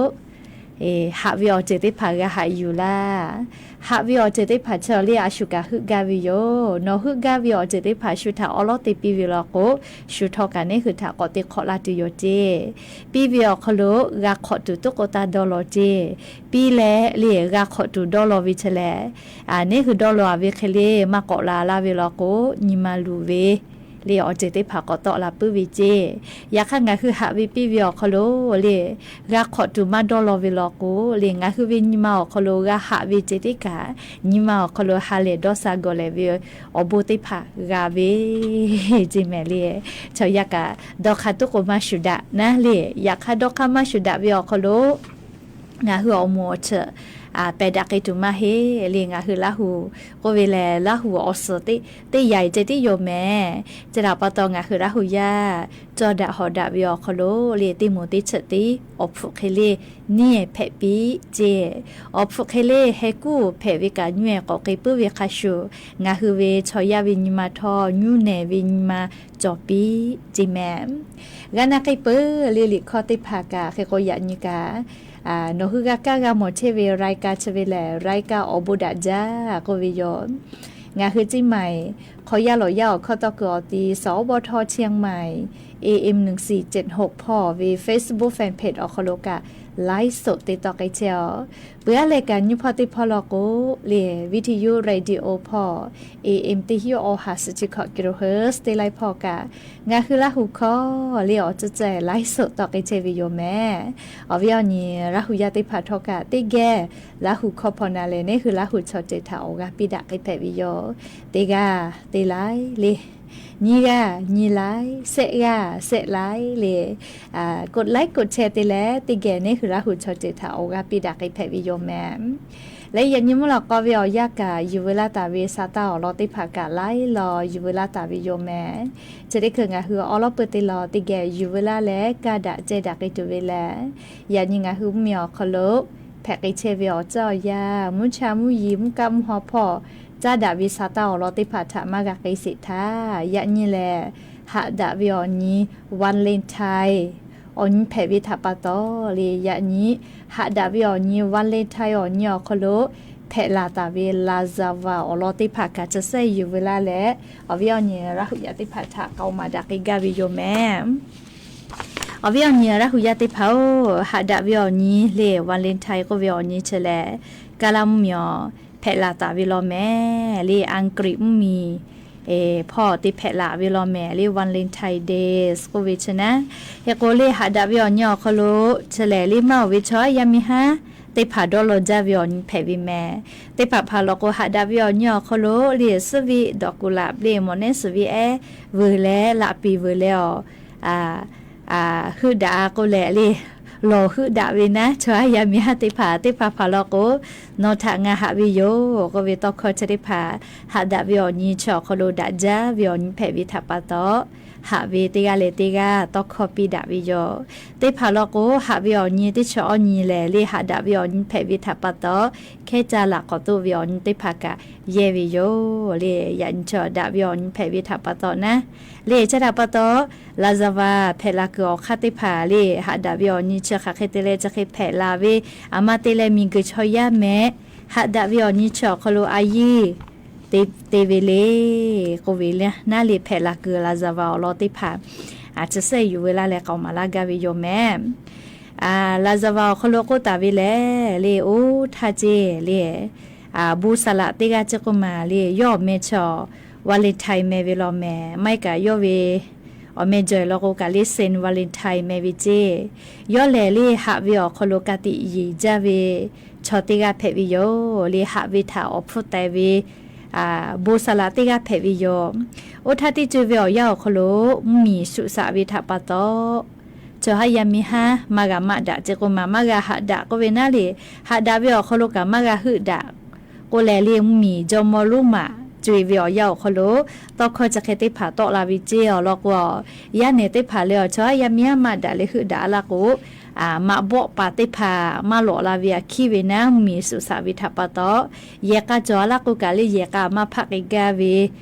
haꞈ ve awˬ ceuˬ teˇ hpaˍ g'a haꞈ yuˬ laˇ. Haꞈ ve awˬ ceuˬ teˇ hpaˍ chi awˬ le a shu kaꞈ heuˆ gaˇ ve yoˬ. Nawˬ heuˆ gaˇ ve awˬ ceuˬ teˇ hpaˍ shu htaꞈ awˉ lawˉ te piˇ ve law k'o, shu htawˇ kaꞈ neˉ hui htaꞈ k'awꞈ te hk'awꞈ la tuˬ yoˬ ceˇ. Piˇ ve awˬ hk'aw lo g'a hk'awꞈ tuˬ toˉ k'o taˇ dawˇ law ceˇ. Piˇ leh le g'a hk'awꞈ tuˬ dawˇ law ve chi lehˬ, neˉ hui dawˇ law a ve hk'e le maˇ k'awꞈ la laˇ ve law k'o, nyi ma luˬ ve le awˬ ceuˬ teˇ hpaˍ k'awꞈ tawˆ la puiˉ ve ceˇ. Yaꞈ hk'aˇ, ngaˬ hui haꞈ ve piˇ ve awˬ hk'aw lo le g'a hk'awꞈ tuˬ maˇ dawˇ law ve law k'o le, ngaˬ hui ve nyi ma awˬ hk'aw lo g'a haꞈ ve ceuˬ teˇ kaꞈ, nyi ma awˬ hk'aw lo ha lehˬ dawˇ sha gawˬ lehˬ ve awˬ bon teˇ hpaˍ g'a ve ceˇ mehˍ le. Chaw yaˇ kaꞈ dawˇ hk'aˇ toˉ k'o maˇ shuˍ daꞈ naˉ le. Yaꞈ hk'aˇ, dawˇ hk'aˇ maˇ shuˍ daꞈ ve awˬ hk'aw lo ngaˬ hui awˬ moˍ awˬ ceuˬ pehˬ daꞈ k'ai tuˬ maˇ heˆ le. Ngaˬ hui Laˇ hu k'oˆ ve lehˬ, Laˇ hu awˬ suhˍ teˇ yaꞈ ceh tiˉ yoˬ mehˍ. Chi htaꞈ pa taw, ngaˬ hui Laˇ hu yaˇ cawˇ daꞈ hawˍ daꞈ ve awˬ hk'aw lo le, teˇ moˍ teˇ cheuˬ tiˉ awˬ hpfuhˆ hk'e le neˇ hpehꞈ piˇ ceˇ. Awˬ hpfuhˆ hk'e le heh kuˉ hpehꞈ ve kaꞈ, nyi eh k'awꞈ k'ai puiˉ ve hk'a shuˍ, ngaˬ hui ve chaw yaˇ ve nyi ma htawˇ, nyuˇ nehˬ ve nyi ma cawˬ piˇ ceˇ mehˍ. G'a na k'ai peuˬ le, liꞈ hkawˇ teˇ hpaˍ kaꞈ hk'e k'o yaꞈ nyi kaꞈ, nawˬ hui g'a kaˇ g'a mawˬ chehˇ ve รายการ chi ve lehˬ, รายการ awˬ bon daꞈ jaˇ k'oˆ ve yoˬ. Ngaˬ hui Ciˇ Maiˍ hk'aw yaˇ lawˬ yaˇ awˬ hkawˇ tawˇ kuiˬ awˬ ti สวท เชียงใหม่ A M หนึ่งสี่เจ็ดหก hpawˇ ve Facebook fan page awˬ hk'aw lo kaꞈ ไลฟ์สด te tawˆ k'ai chehˇ-oˬ. Peuˬ aˉ leh kaꞈ nyi hpawˇ teˇ hpawˇ law k'o le, วิทยุ radio hpawˇ A M teˇ hinˉ awˬ ha suhˍ chi hkawꞈ kilohertz teˇ laiˉ hpawˇ kaꞈ, ngaˬ hui Laˇ hu hkawˇ le awˬ ceuˬ ceh ไลฟ์สด tawˆ k'ai chehˇ ve yoˬ mehˍ. Awˬ viˉ awˬ nyi Laˇ hu yaˇ teˇ hpaˍ htawˇ kaꞈ teˇ geh Laˇ hu hkawˇ hpaw na leh, neˉ hui Laˇ hu chaw ceuˬ htaꞈ awˬ g'aˇ piˇ daꞈ k'ai hpehꞈ ve yoˬ. Teˇ g'aˇ te laiˉ le, nyiˇ g'aˇ nyi laiˉ, shehˆ g'aˇ shehˆ laiˉ le, กดไลค์ กดแชร์ te leh teˇ geh neˉ hui Laˇ hu chaw ceuˬ htaꞈ awˬ g'aˇ piˇ daꞈ k'ai hpehꞈ ve yoˬ mehˍ. Leh yaꞈ nyi mvuhˇ lawꞈ k'aw ve awˬ yanˇ kaꞈ yuˬ veu laˇ taˍ ve sa taˇ awˬ lawn teˇ hpaˍ kaꞈ laiˉ law yuˬ veu laˇ taˍ ve yoˬ mehˍ. Chi teˇ hkui ngaˬ hui awˉ lawˉ peuˬ te law teˇ geh yuˬ veu laˇ leh kaˇ daꞈ ceh daꞈ k'ai tuˬ ve lehˬ, yaꞈ nyi ngaˬ hui mvuhˇmiˬ awˬ hk'aw lo hpehꞈ k'ai chehˇ ve awˬ ceuˬ awˬ yanˇ, mvuhˇ cha mvuhˇ yiˍ mvuhˇ kaˆ mvuhˇ haw hpawˇ caˉ daꞈ ve sa taˇ awˬ lawn teˇ hpaˍ htaꞈ maˇ g'a k'ai sheˍ htaˇ, yaꞈ nyi lehˬ haꞈ daꞈ ve awˬ nyi Valentine awˬ nyi hpehꞈ ve htaꞈ pa taw le, yaꞈ nyi haꞈ daꞈ ve awˬ nyi Valentine awˬ nyi awˬ hk'aw lo hpehꞈ laˬ taˍ ve laˍzaˍvaˍ awˬ lawn teˇ hpaˍ kaꞈ chi sehˉ yuˬ veu laˇ leh, awˬ viˉ awˬ nyi Laˇ hu yaˇ teˇ hpaˍ htaꞈ k'aoˍ maˍ daꞈ k'ai gaˇ ve yoˬ mehˍ. Awˬ viˉ awˬ nyi Laˇ hu yaˇ teˇ hpaˍ-oˬ, haꞈ daꞈ ve awˬ nyi le Valentine k'oˆ ve awˬ nyi chi lehˬ, Kaˇlaˇ mvuhˇmiˬ awˬ hpehꞈ laˬ taˍ ve law mehˍ le, Aˍgriˆ mvuhˇmiˬ hpawˇ te hpehꞈ laˬ ve law mehˍ le, Valentine Days k'oˆ ve chi naˉ. Hk'e k'o le, haꞈ daꞈ ve awˬ nyi awˬ hk'aw lo chi lehˬ, le maˇ oˬ ve chaw yaˇ miˇ haˉ teˇ hpaˍ dawˇ law jaˇ ve awˬ nyi hpehꞈ ve mehˍ. Teˇ hpaˍ hpaˍ lawꞈ k'o, haꞈ daꞈ ve awˬ nyi awˬ hk'aw lo le suhˉ ve dawˬ kuˬ laꞈ le mawˬ neˉ suhˍ ve ehˉ veuˬ leh laꞈ piˍ veuˬ leh awˬ heuˆ daꞈ k'oˆ leh le, lawˬ heuˆ daꞈ ve naˉ, chaw haˉ yaˇ miˇ haˉ teˇ hpaˍ teˇ hpaˍ hpaˍ law k'o, nawˬ htaꞈ ngaˬ haꞈ ve yoˬ k'oˆ ve tawˇ hkawˇ chi teˇ hpaˍ haꞈ daꞈ ve awˬ nyi chi awˬ hk'aw lo daꞈ jaˇ ve awˬ nyi hpehꞈ ve htaꞈ pa taw, haꞈ ve teˇ g'aˇ leh teˇ g'aˇ tawˇ hkawˇ piˇ daꞈ ve yoˬ. Teˇ hpaˍ law k'o, haꞈ ve awˬ nyi teˇ chi awˬ nyi lehˬ le, haꞈ daꞈ ve awˬ nyi hpehꞈ ve htaꞈ pa taw, hkehˉ caˇ laꞈ k'awꞈ toˆ ve awˬ nyi teˇ hpaˍ kaꞈ yehˇ ve yoˬ le. Yaꞈ nyi chaw daꞈ ve awˬ nyi hpehꞈ ve htaꞈ pa taw naˉ, le chi htaꞈ pa taw, laˍzaˍvaˍ hpehꞈ la kuiˬ awˬ hk'aˇ teˇ hpaˍ le, haꞈ daꞈ ve awˬ nyi chi hk'aˬ hk'e te leh chi hk'e hpehꞈ la ve, aˬ ma te leh miˬguiˬ chaw yaˇ mehˍ haꞈ daꞈ ve awˬ nyi chi awˬ hk'aw lo a yiˇ te ve le k'oˆ ve le naˉ le, hpehꞈ la kuiˬ laˍzaˍvaˍ awˬ lawn teˇ hpaˍ chi sehˉ yuˬ ve laˇ leh k'aoˍ maˍ laˇ gaˇ ve yoˬ mehˍ. Laˍzaˍvaˍ awˬ hk'aw lo k'oˆ taˍ ve lehˬ le, oˇ htaˇ ceˇ le, bon saˍ laꞈ teˇ g'aˇ ceˇ k'oˆ maˬ le, yawˇ awˬ meh chaw Valentine meh ve law mehˍ. Maˇ heˆ kaꞈ yawˇ ve awˬ meh jawˬ law k'o kaꞈ le, Saint Valentine meh ve ceˇ. Yawˇ lehˬ le, haꞈ ve awˬ hk'aw lo ka tiꞈ yeˬ jaˇ ve chaw teˇ g'aˇ hpehꞈ ve yoˬ le. Haꞈ ve htaꞈ awˬ hpfuhˇ teh ve bon saˍ laꞈ teˇ g'aˇ hpehꞈ ve yoˬ. Oˇ htaˇ teˇ co e ve awˬ yanˇ awˬ hk'aw lo mvuhˇmiˬ suꞈ shaꞈ ve htaꞈ pa taw, chaw haˉ yaˇ miˇ haˉ maˇ g'a maˆ daꞈ ceˇ k'oˆ maˬ, maˇ g'a haꞈ daꞈ k'oˆ ve naˉ le, haꞈ daꞈ ve awˬ hk'aw lo kaꞈ maˇ g'a heuˆ daꞈ k'oˆ leh le, mvuhˇmiˬ jawˇmawˇ Roˉmaꞈ co e ve awˬ yanˇ awˬ hk'aw lo tawˇ hkawˇ chi hk'e teˇ hpaˍ tawˆ la ve ceˇ. Awˬ lawn k'o, yaˇ nehˬ teˇ hpaˍ leh awˬ chaw haˉ yaˇ miˇ haˉ maˆ daꞈ leh heuˆ daꞈ laˇ k'o, maꞈ bawˆ paˍ teˇ hpaˍ maˇ lawꞈ la ve aꞈ hkiˉ ve naˉ, mvuhˇmiˬ suꞈ shaꞈ ve htaꞈ pa taw, yehˬ k'a cawˬ laˇ k'o kaꞈ le, yehˬ k'a maˇ hpaˆ k'ai gaˇ ve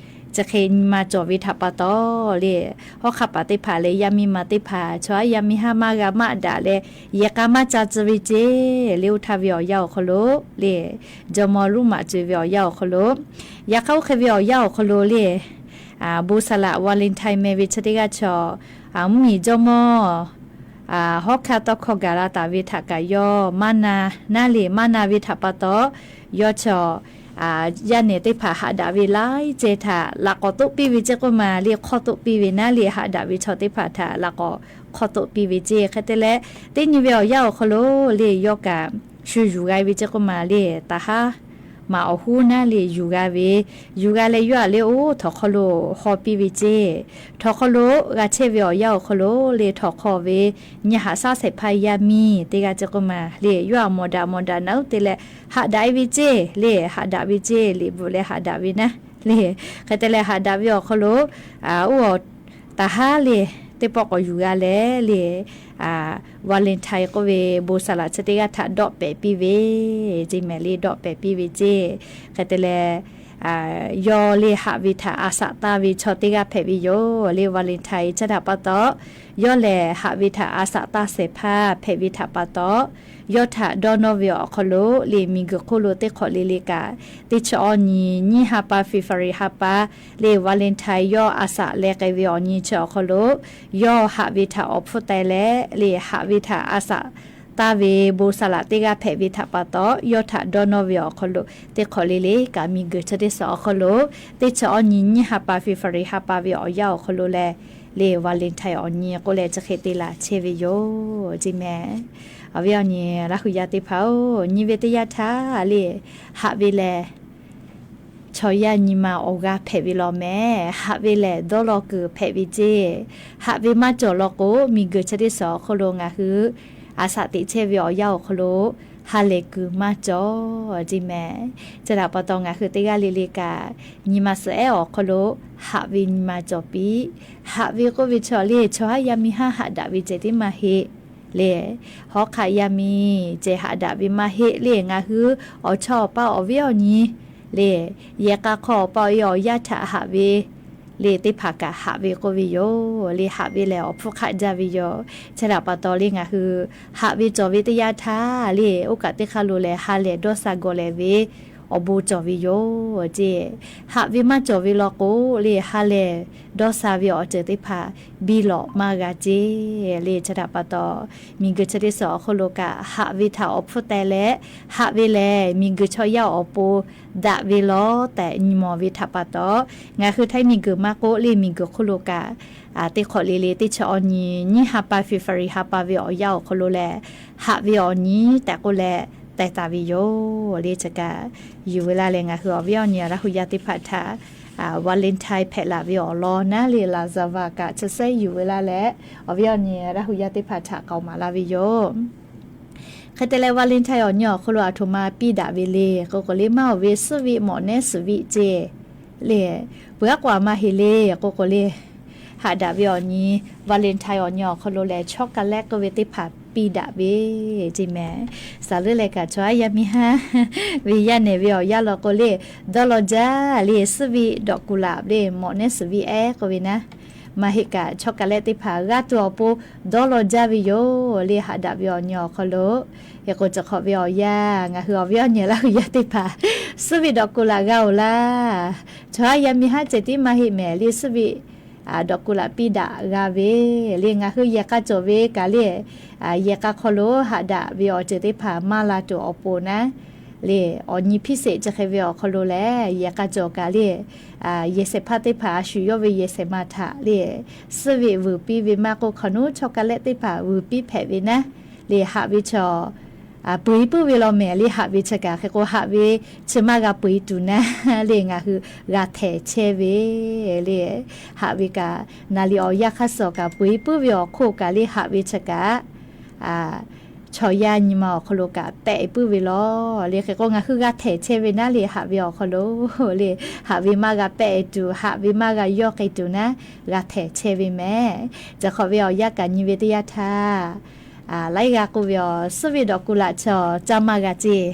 chi hk'e nyi ma cawˬ ve htaꞈ pa taw le, hawˉ hk'aˇ paˍ teˇ hpaˍ leh yaˇ miˇ ma teˇ hpaˍ chaw haˉ yaˇ miˇ haˉ maˇ g'a maˆ daꞈ leh, yehˬ k'a maˇ ca tcuh ve ceˇ le. Oˇ htaˇ ve awˬ yanˇ awˬ hk'aw lo le, jawˇmawˇ Roˉmaꞈ co e ve awˬ yanˇ awˬ hk'aw lo, yaꞈ hk'aˇ oˇ hk'e ve awˬ yanˇ awˬ hk'aw lo le, bon saˍ laꞈ Valentine meh ve chi teˇ g'aˇ chaw, mvuhˇmiˬ jawˇmawˇ hawˉ hkanˇ tawˇ hkawˇ gaˬ la taˍ ve htaꞈ kaꞈ yawˇ maˇ na naˉ le, maˇ na ve htaꞈ pa taw, yawˇ chaw yaˇ nehˬ teˇ hpaˍ haꞈ daꞈ ve laiˉ ceh htaꞈ laꞈ k'awꞈ toˆ piˇ ve ceˇ k'oˆ maˬ le, hk'awˇ toˆ piˇ ve naˉ le, haꞈ daꞈ ve chaw teˇ hpaˍ htaꞈ laꞈ k'awꞈ hk'awˇ toˆ piˇ ve ceˇ. Hk'e te leh, teˇ nyi ve awˬ yanˇ awˬ hk'aw lo le, yawˇ kaꞈ shu yuˬ g'a ve ceˇ k'oˆ maˬ le, taˍ haˉ maˍ awˬ huˉ naˉ le yuˬ g'a ve, yuˬ g'a leh yawˇ aꞈ le oˇ htawnˍ hk'aw lo haw piˇ ve ceˇ. Htawnˍ hk'aw lo g'a chehˇ ve awˬ yanˇ awˬ hk'aw lo le, htawnˍ hk'aw ve nyi haꞈ shaˉ shehˍ hpaˇ yaˇ miˇ teˇ g'aˇ ceˇ k'oˆ maˬ le, yawˇ aꞈ mawˬ daꞈ mawˬ daꞈ naˉ uˉ te leh haꞈ daꞈ e ve ceˇ le, haꞈ daꞈ ve ceˇ, liꞈ bvuhꞈ leh haꞈ daꞈ ve naˉ le. Hk'e te leh haꞈ daꞈ ve awˬ hk'aw lo, oˇ taˍ haˉ le, teˇ pawˆ k'awꞈ yuˬ g'a leh le, Valentine k'oˆ ve bon saˍ laꞈ chi teˇ g'aˇ htaꞈ dawˆ pehˍ piˇ ve ceˇ mehˍ le, dawˆ pehˍ piˇ ve ceˇ. Hk'e te leh, yawˇ le haꞈ ve htaꞈ a shaꞈ taˇ ve chaw teˇ g'aˇ hpehꞈ ve yoˬ le. Valentine chi htaꞈ pa taw, yawˇ lehˬ haꞈ ve htaꞈ a shaꞈ taˇ shehˍ hpaˇ hpehꞈ ve htaꞈ pa taw, yawˇ htaꞈ dawˇ nawˇ ve awˬ hk'aw lo le, miˬguiˬ hk'oˆ lo teˇ hk'awꞈ le le kaꞈ, teˇ chi awˬ nyi nyiˇ ha pa February ha pa le, Valentine yawˇ a shaꞈ leh k'ai ve awˬ nyi chi awˬ hk'aw lo, yawˇ haꞈ ve htaꞈ awˬ hpfuhˇ teh leh le, haꞈ ve htaꞈ a shaꞈ taˇ ve bon saˍ laꞈ teˇ g'aˇ hpehꞈ ve htaꞈ pa taw, yawˇ htaꞈ dawˇ nawˇ ve awˬ hk'aw lo teˇ hk'awꞈ le le kaꞈ, miˬguiˬ chi teˇ shiˍ awˬ hk'aw lo teˇ chi awˬ nyi nyiˇ ha pa February ha pa ve awˬ yanˇ awˬ hk'aw lo leh le, Valentine awˬ nyi k'oˆ leh chi hk'e te laˬ chehˇ ve yoˬ ceˇ mehˍ. Awˬ viˉ awˬ nyi Laˇ hu yaˇ teˇ hpaˍ-oˬ, nyi ve teˇ yanˇ htaˇ le, haꞈ ve lehˬ chaw yaˇ nyi ma awˬ g'aˇ hpehꞈ ve law mehˍ. Haꞈ ve lehˬ dawˇ law kuiˬ hpehꞈ ve ceˇ. Haꞈ ve maˇ cawˬ law k'o, miˬguiˬ chi teˇ shiˍ awˬ hk'aw lo ngaˬ hui a shaꞈ teꞈ chehˇ ve awˬ yanˇ awˬ hk'aw lo ha lehˬ kuiˬ maˇ cawˬ ceˇ mehˍ. Chi htaꞈ pa taw ngaˬ hui teˇ g'aˇ le le kaꞈ, nyi ma suhˍ ehˉ awˬ hk'aw lo haꞈ ve nyi ma cawˬ piˇ. Haꞈ ve k'oˆ ve chaw le, chaw haˉ yaˇ miˇ haˉ haꞈ daꞈ ve ceh tiˉ maˇ heˆ le. Hawˉ hk'aˆ yaˇ miˇ ceh haꞈ daꞈ ve maˇ heˆ le. Ngaˬ hui awˬ chawˇ awˬ paˇ awˬ viˉ awˬ nyi le, yehˬ k'a hk'aw awˬ pa awˬ e awˬ yaˇ htaꞈ haꞈ ve le, teˇ hpaˍ kaꞈ haꞈ ve k'oˆ ve yoˬ le. Haꞈ ve lehˬ awˬ hpfuhˇ hk'aˆ jaˇ ve yoˬ. Chi htaꞈ pa taw le, ngaˬ hui haꞈ ve cawˬ ve teˇ yanˇ htaˇ le, oˇ kaꞈ teˇ hk'aˇ lo lehˬ ha lehˬ dawˇ sha gawˬ leh ve awˬ bon cawˬ ve yoˬ ceˇ. Haꞈ ve maˇ cawˬ ve law k'o le, ha lehˬ dawˇ sha ve awˬ ceuˬ teˇ hpaˍ biˇ lawꞈ maˇ g'a ceˇ le. Chi htaꞈ pa taw, miˬguiˬ chi teˇ shiˍ awˬ hk'aw lo kaꞈ, haꞈ ve htaꞈ awˬ hpfuhˇ teh leh, haꞈ ve lehˬ miˬguiˬ chaw yaˇ awˬ pon daꞈ ve law tehꞈ nyi mawˬ ve htaꞈ pa taw, ngaˬ hui Htaiˇ miˬguiˬ maˇ k'oˆ le, miˬguiˬ hk'oˆ lo kaꞈ, teˇ hk'awꞈ le le teˇ chi awˬ nyi nyiˇ ha pa February ha pa ve awˬ yanˇ awˬ hk'aw lo lehˬ, haꞈ ve awˬ nyi tehꞈ k'oˆ leh teh taˍ ve yoˬ le. Chi kaꞈ yuˬ ve laˇ leh ngaˬ hui awˬ viˉ awˬ nyi Laˇ hu yaˇ teˇ hpaˍ htaꞈ Valentine hpehꞈ laˬ ve awˬ lawn naˉ le, laˍzaˍvaˍ kaꞈ chi sehˉ yuˬ ve laˇ leh, awˬ viˉ awˬ nyi Laˇ hu yaˇ teˇ hpaˍ htaꞈ k'aoˍ maˍ laˇ ve yoˬ. Hk'e te leh Valentine awˬ nyi awˬ hk'aw lo aˬ htoꞈ ma piˇ daꞈ ve le k'o k'o le, maˇ oˬ ve suhˉ viˆ mawꞈ nehˉ suhˍ viˆ ceˇ le, peuˬ aˉ k'o a maˇ heˆ le k'o k'o le, haꞈ daꞈ ve awˬ nyi, Valentine awˬ nyi awˬ hk'aw lo lehˬ, chocolate k'oˆ ve teˇ hpaˍ piˇ daꞈ ve ceˇ mehˍ. Saˍ leuˉ leh kaꞈ chaw aˉ yaˇ miˇ haˉ ve yaˇ nehˬ ve awˬ yanˇ law k'o le, dawˇ law jaˇ le, suhˉ viˆ dawꞈ kuˬ laꞈ le, mawꞈ nehˉ suhˍ viˆ ehˉ k'oˆ ve naˉ, maˇ heˆ kaꞈ chocolate teˇ hpaˍ g'aˇ tuˬ awˬ pon dawˇ law jaˇ ve yoˬ le, haꞈ daꞈ ve awˬ nyi awˬ hk'aw lo. Hk'e k'o, chi hk'awꞈ ve awˬ yanˇ ngaˬ hui awˬ viˉ awˬ nyi Laˇ hu yaˇ teˇ hpaˍ suhˉ viˆ dawꞈ kuˬ laꞈ g'a oˬ laˇ. Chaw aˉ yaˇ miˇ haˉ ceh tiˉ maˇ heˆ mehˍ le, suhˉ viˆ dawꞈ kuˬ laꞈ piˇ daꞈ g'a ve le, ngaˬ hui yehˬ k'a cawˬ ve kaꞈ le, yehˬ k'a hk'aw lo haꞈ daꞈ ve awˬ ceuˬ teˇ hpaˍ maˇ la tuˬ awˬ pon naˉ le, awˬ nyi hpiˇ sheˍ chi hk'e ve awˬ hk'aw lo lehˬ, yehˬ k'a cawˬ kaꞈ le, yehˬ shehˍ hpaˇ teˇ hpaˍ a shu yawˇ ve yehˬ shehˍ ma htaꞈ le, suhˉ viˆ vuiˬ piˇ ve maˇ k'oˆ, hk'aw nuˉ chocolate teˇ hpaˍ vuiˬ piˇ hpehꞈ ve naˉ le, haꞈ ve chaw peuˬ e puiˉ ve law mehˍ le, haꞈ ve chi kaꞈ. Hk'e k'o, haꞈ ve chi maˇ g'a peuˬ e tuˬ naˉ le, ngaˬ hui g'a htehˍ chehˇ ve le, haꞈ ve kaꞈ naˍ liꞈ awˬ yanˇ hk'aˇ suh kaꞈ peuˬ e puiˉ ve awˬ hk'oˆ kaꞈ le, haꞈ ve chi kaꞈ chaw yaˇ nyi ma awˬ hk'aw lo kaꞈ pehˆ e puiˉ ve law le. Hk'e k'o, ngaˬ hui g'a htehˍ chehˇ ve naˉ le, haꞈ ve awˬ hk'aw lo le, haꞈ ve maˇ g'a pehˆ e tuˬ, haꞈ ve maˇ g'a yawˇ k'ai tuˬ naˉ, g'a htehˍ chehˇ ve mehˍ. Chi hk'awꞈ ve awˬ yanˇ kaꞈ nyi ve teˇ yanˇ htaˇ, laiˉ g'aˇ k'oˆ ve awˬ suhˉ viˆ dawꞈ kuˬ laꞈ chaw caˇ maˇ g'a ceˇ.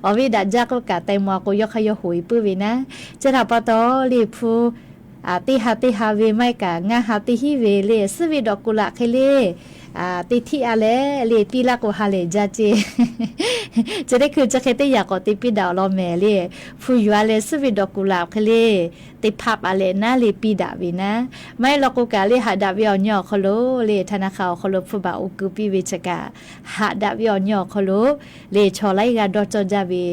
Awˬ viˉ daꞈ jaˇ k'oˆ kaꞈ, teh maw k'o yawˇ hk'aˇ yawˇ hoꞈ e puiˉ ve naˉ. Chi htaꞈ pa taw le, hpu teˇ ha teˇ ha ve maˇ heˆ kaꞈ, ngaˇ ha teˇ hinˉ ve le, suhˉ viˆ dawꞈ kuˬ laꞈ hk'e le, teˇ htiˆ a leh le, piˇ laˇ k'o ha lehˬ jaˇ ceˇ. Chi teˇ hkui chi hk'e teˇ yaꞈ k'awꞈ te piˇ daꞈ awˬ lawn mehˍ le, hpu yuˬ a leh suhˉ viˆ dawꞈ kuˬ laꞈ hk'e le, teˇ hpaˆ paˍ leh naˉ le piˇ daꞈ ve naˉ. Maˇ heˆ law k'o kaꞈ le, haꞈ daꞈ ve awˬ nyi awˬ hk'aw lo le, htaˇ naˉ hk'a awˬ hk'aw lo hpu baˬ oˇ ku piˇ ve chi kaꞈ, haꞈ daꞈ ve awˬ nyi awˬ hk'aw lo le, chaw laiˉ g'aˇ dawˇ cawˇ jaˇ ve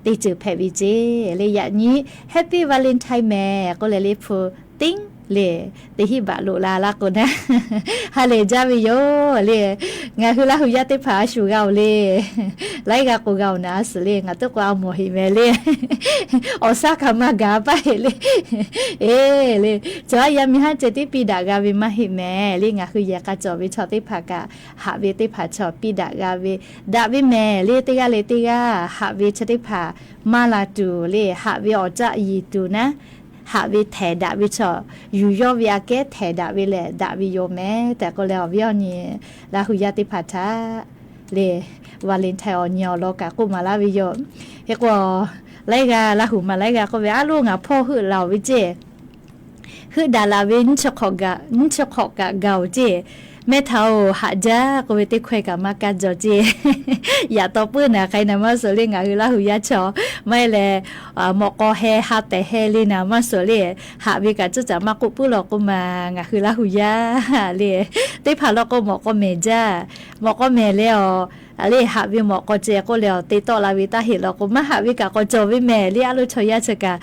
teˇ ceuˬ hpehꞈ ve ceˇ le. Yaꞈ nyi Happy Valentine mehˍ k'oˆ leh le, hpu tiˉ le, teˇ hinˉ baꞈ loꞈ la laˇ k'o naˉ, ha lehˬ jaˇ ve yoˬ le. Ngaˬ hui Laˇ hu yaˇ teˇ hpaˍ a shu g'a oˬ le. Laiˉ g'aˇ k'o g'a oˬ naˉ a suhˍ le, ngaˬ teˇ k'o a mawˬ heꞈ mehˍ le. Awˬ shaˉ kaꞈ maˇ gaˬ paˇ heꞈ le. Eˬ le, chaw aˉ yaˇ miˇ haˉ ceh tiˉ piˇ daꞈ g'a ve maˇ heˆ mehˍ le. Ngaˬ hui yehˬ k'a cawˬ ve chaw teˇ hpaˍ kaꞈ, haꞈ ve teˇ hpaˍ chaw piˇ daꞈ g'a ve, daꞈ ve mehˍ le. Teˇ g'aˇ leh teˇ g'aˇ haꞈ ve chi teˇ hpaˍ maˇ la tuˬ le, haꞈ ve awˬ caˆ yiˍ tuˬ naˉ, haꞈ ve htehˍ daꞈ ve chaw, yuˬ yawˇ ve aꞈ kehˉ htehˍ daꞈ ve lehˬ daꞈ ve yoˬ mehˍ tehꞈ k'oˆ leh, awˬ viˉ awˬ nyi Laˇ hu yaˇ teˇ hpaˍ htaꞈ le, Valentine awˬ nyi awˬ lawn kaꞈ k'oˆ maˍ laˇ ve yoˬ. Hk'e k'o, laiˉ g'aˇ Laˇ hu maˍ laiˉ g'aˇ k'oˆ ve, A loˬ, ngaˬ hpawˇ heuˆ laˬ oˬ ve ceˇ, heuˆ daꞈ laˬ ve nyiˇ chi hk'awꞈ kaꞈ gaˬ oˬ ceˇ, mehˆ htaꞈ oˬ haꞈ jaˇ k'oˆ ve teˇ hkawehˇ kaꞈ maˇ kaˇ jaw ceˇ. Yaꞈ taw puiˉ naˍ hk'ai naˍ maˇ suhˍ le, ngaˬ hui Laˇ hu yaˇ chaw maˇ heˆ leh, mawꞈ k'aw heh ha tehˬ heh le naˍ maˇ suhˍ le, haꞈ ve kaꞈ cuˉ caꞈ maˇ k'oˆ puiˉ law k'oˆ ma, ngaˬ hui Laˇ hu yaˇ le, teˇ hpaˍ law k'o mawꞈ k'aw mehˍ jaˇ, mawꞈ k'aw mehˍ leh awˬ le, haꞈ ve mawꞈ k'aw ceh k'oˆ leh awˬ te tawˆ la ve taˇ heˆ law k'o, maˇ haꞈ ve kaꞈ k'awꞈ cawˬ ve mehˍ le. A loˬ, chaw yaˇ chi kaꞈ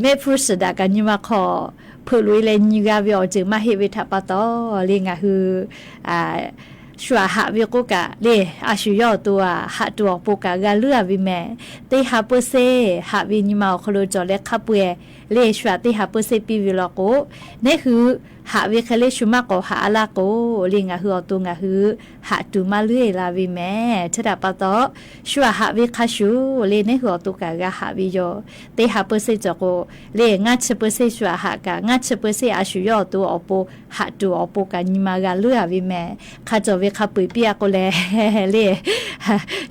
mehˆ hpfuhˇ suhˍ daꞈ kaꞈ nyi ma hk'aw hpeuꞈ loꞈ e leh nyi g'a ve awˬ ceuˬ maˇ heˆ ve htaꞈ pa taw le, ngaˬ hui shu aꞈ haꞈ ve k'oˆ kaꞈ le, a shu yawˇ awˬ to aꞈ haꞈ tuˬ awˬ pon kaꞈ g'a leuˉ a ve mehˍ. Teˇ ha peuˇ seˇ haꞈ ve nyi ma awˬ hk'aw lo cawˬ leh hk'a peu-eˬ le, shu aꞈ teˇ ha peuˇ seˇ piˇ ve law k'o, neˉ hui haꞈ ve hk'e le shu maˇ k'awꞈ haꞈ a laˇ k'o le, ngaˬ hui awˬ to ngaˬ hui haꞈ tuˬ maˇ leuˉ e la ve mehˍ. Chi htaꞈ pa taw, shu aꞈ haꞈ ve hk'a shuˍ le, neˉ hui awˬ to kaꞈ g'a haꞈ ve yoˬ. Teˇ ha peuˇ seˇ cawˬ k'o le, ngaˇ chi peuˇ seˇ shu aꞈ haꞈ kaꞈ, ngaˇ chi peuˇ seˇ a shu yawˇ awˬ to awˬ pon haꞈ tuˬ awˬ pon kaꞈ nyi ma g'a leuˉ a ve mehˍ. Hk'a cawˬ ve hk'a peu-eˬ piˇ a k'o leh le,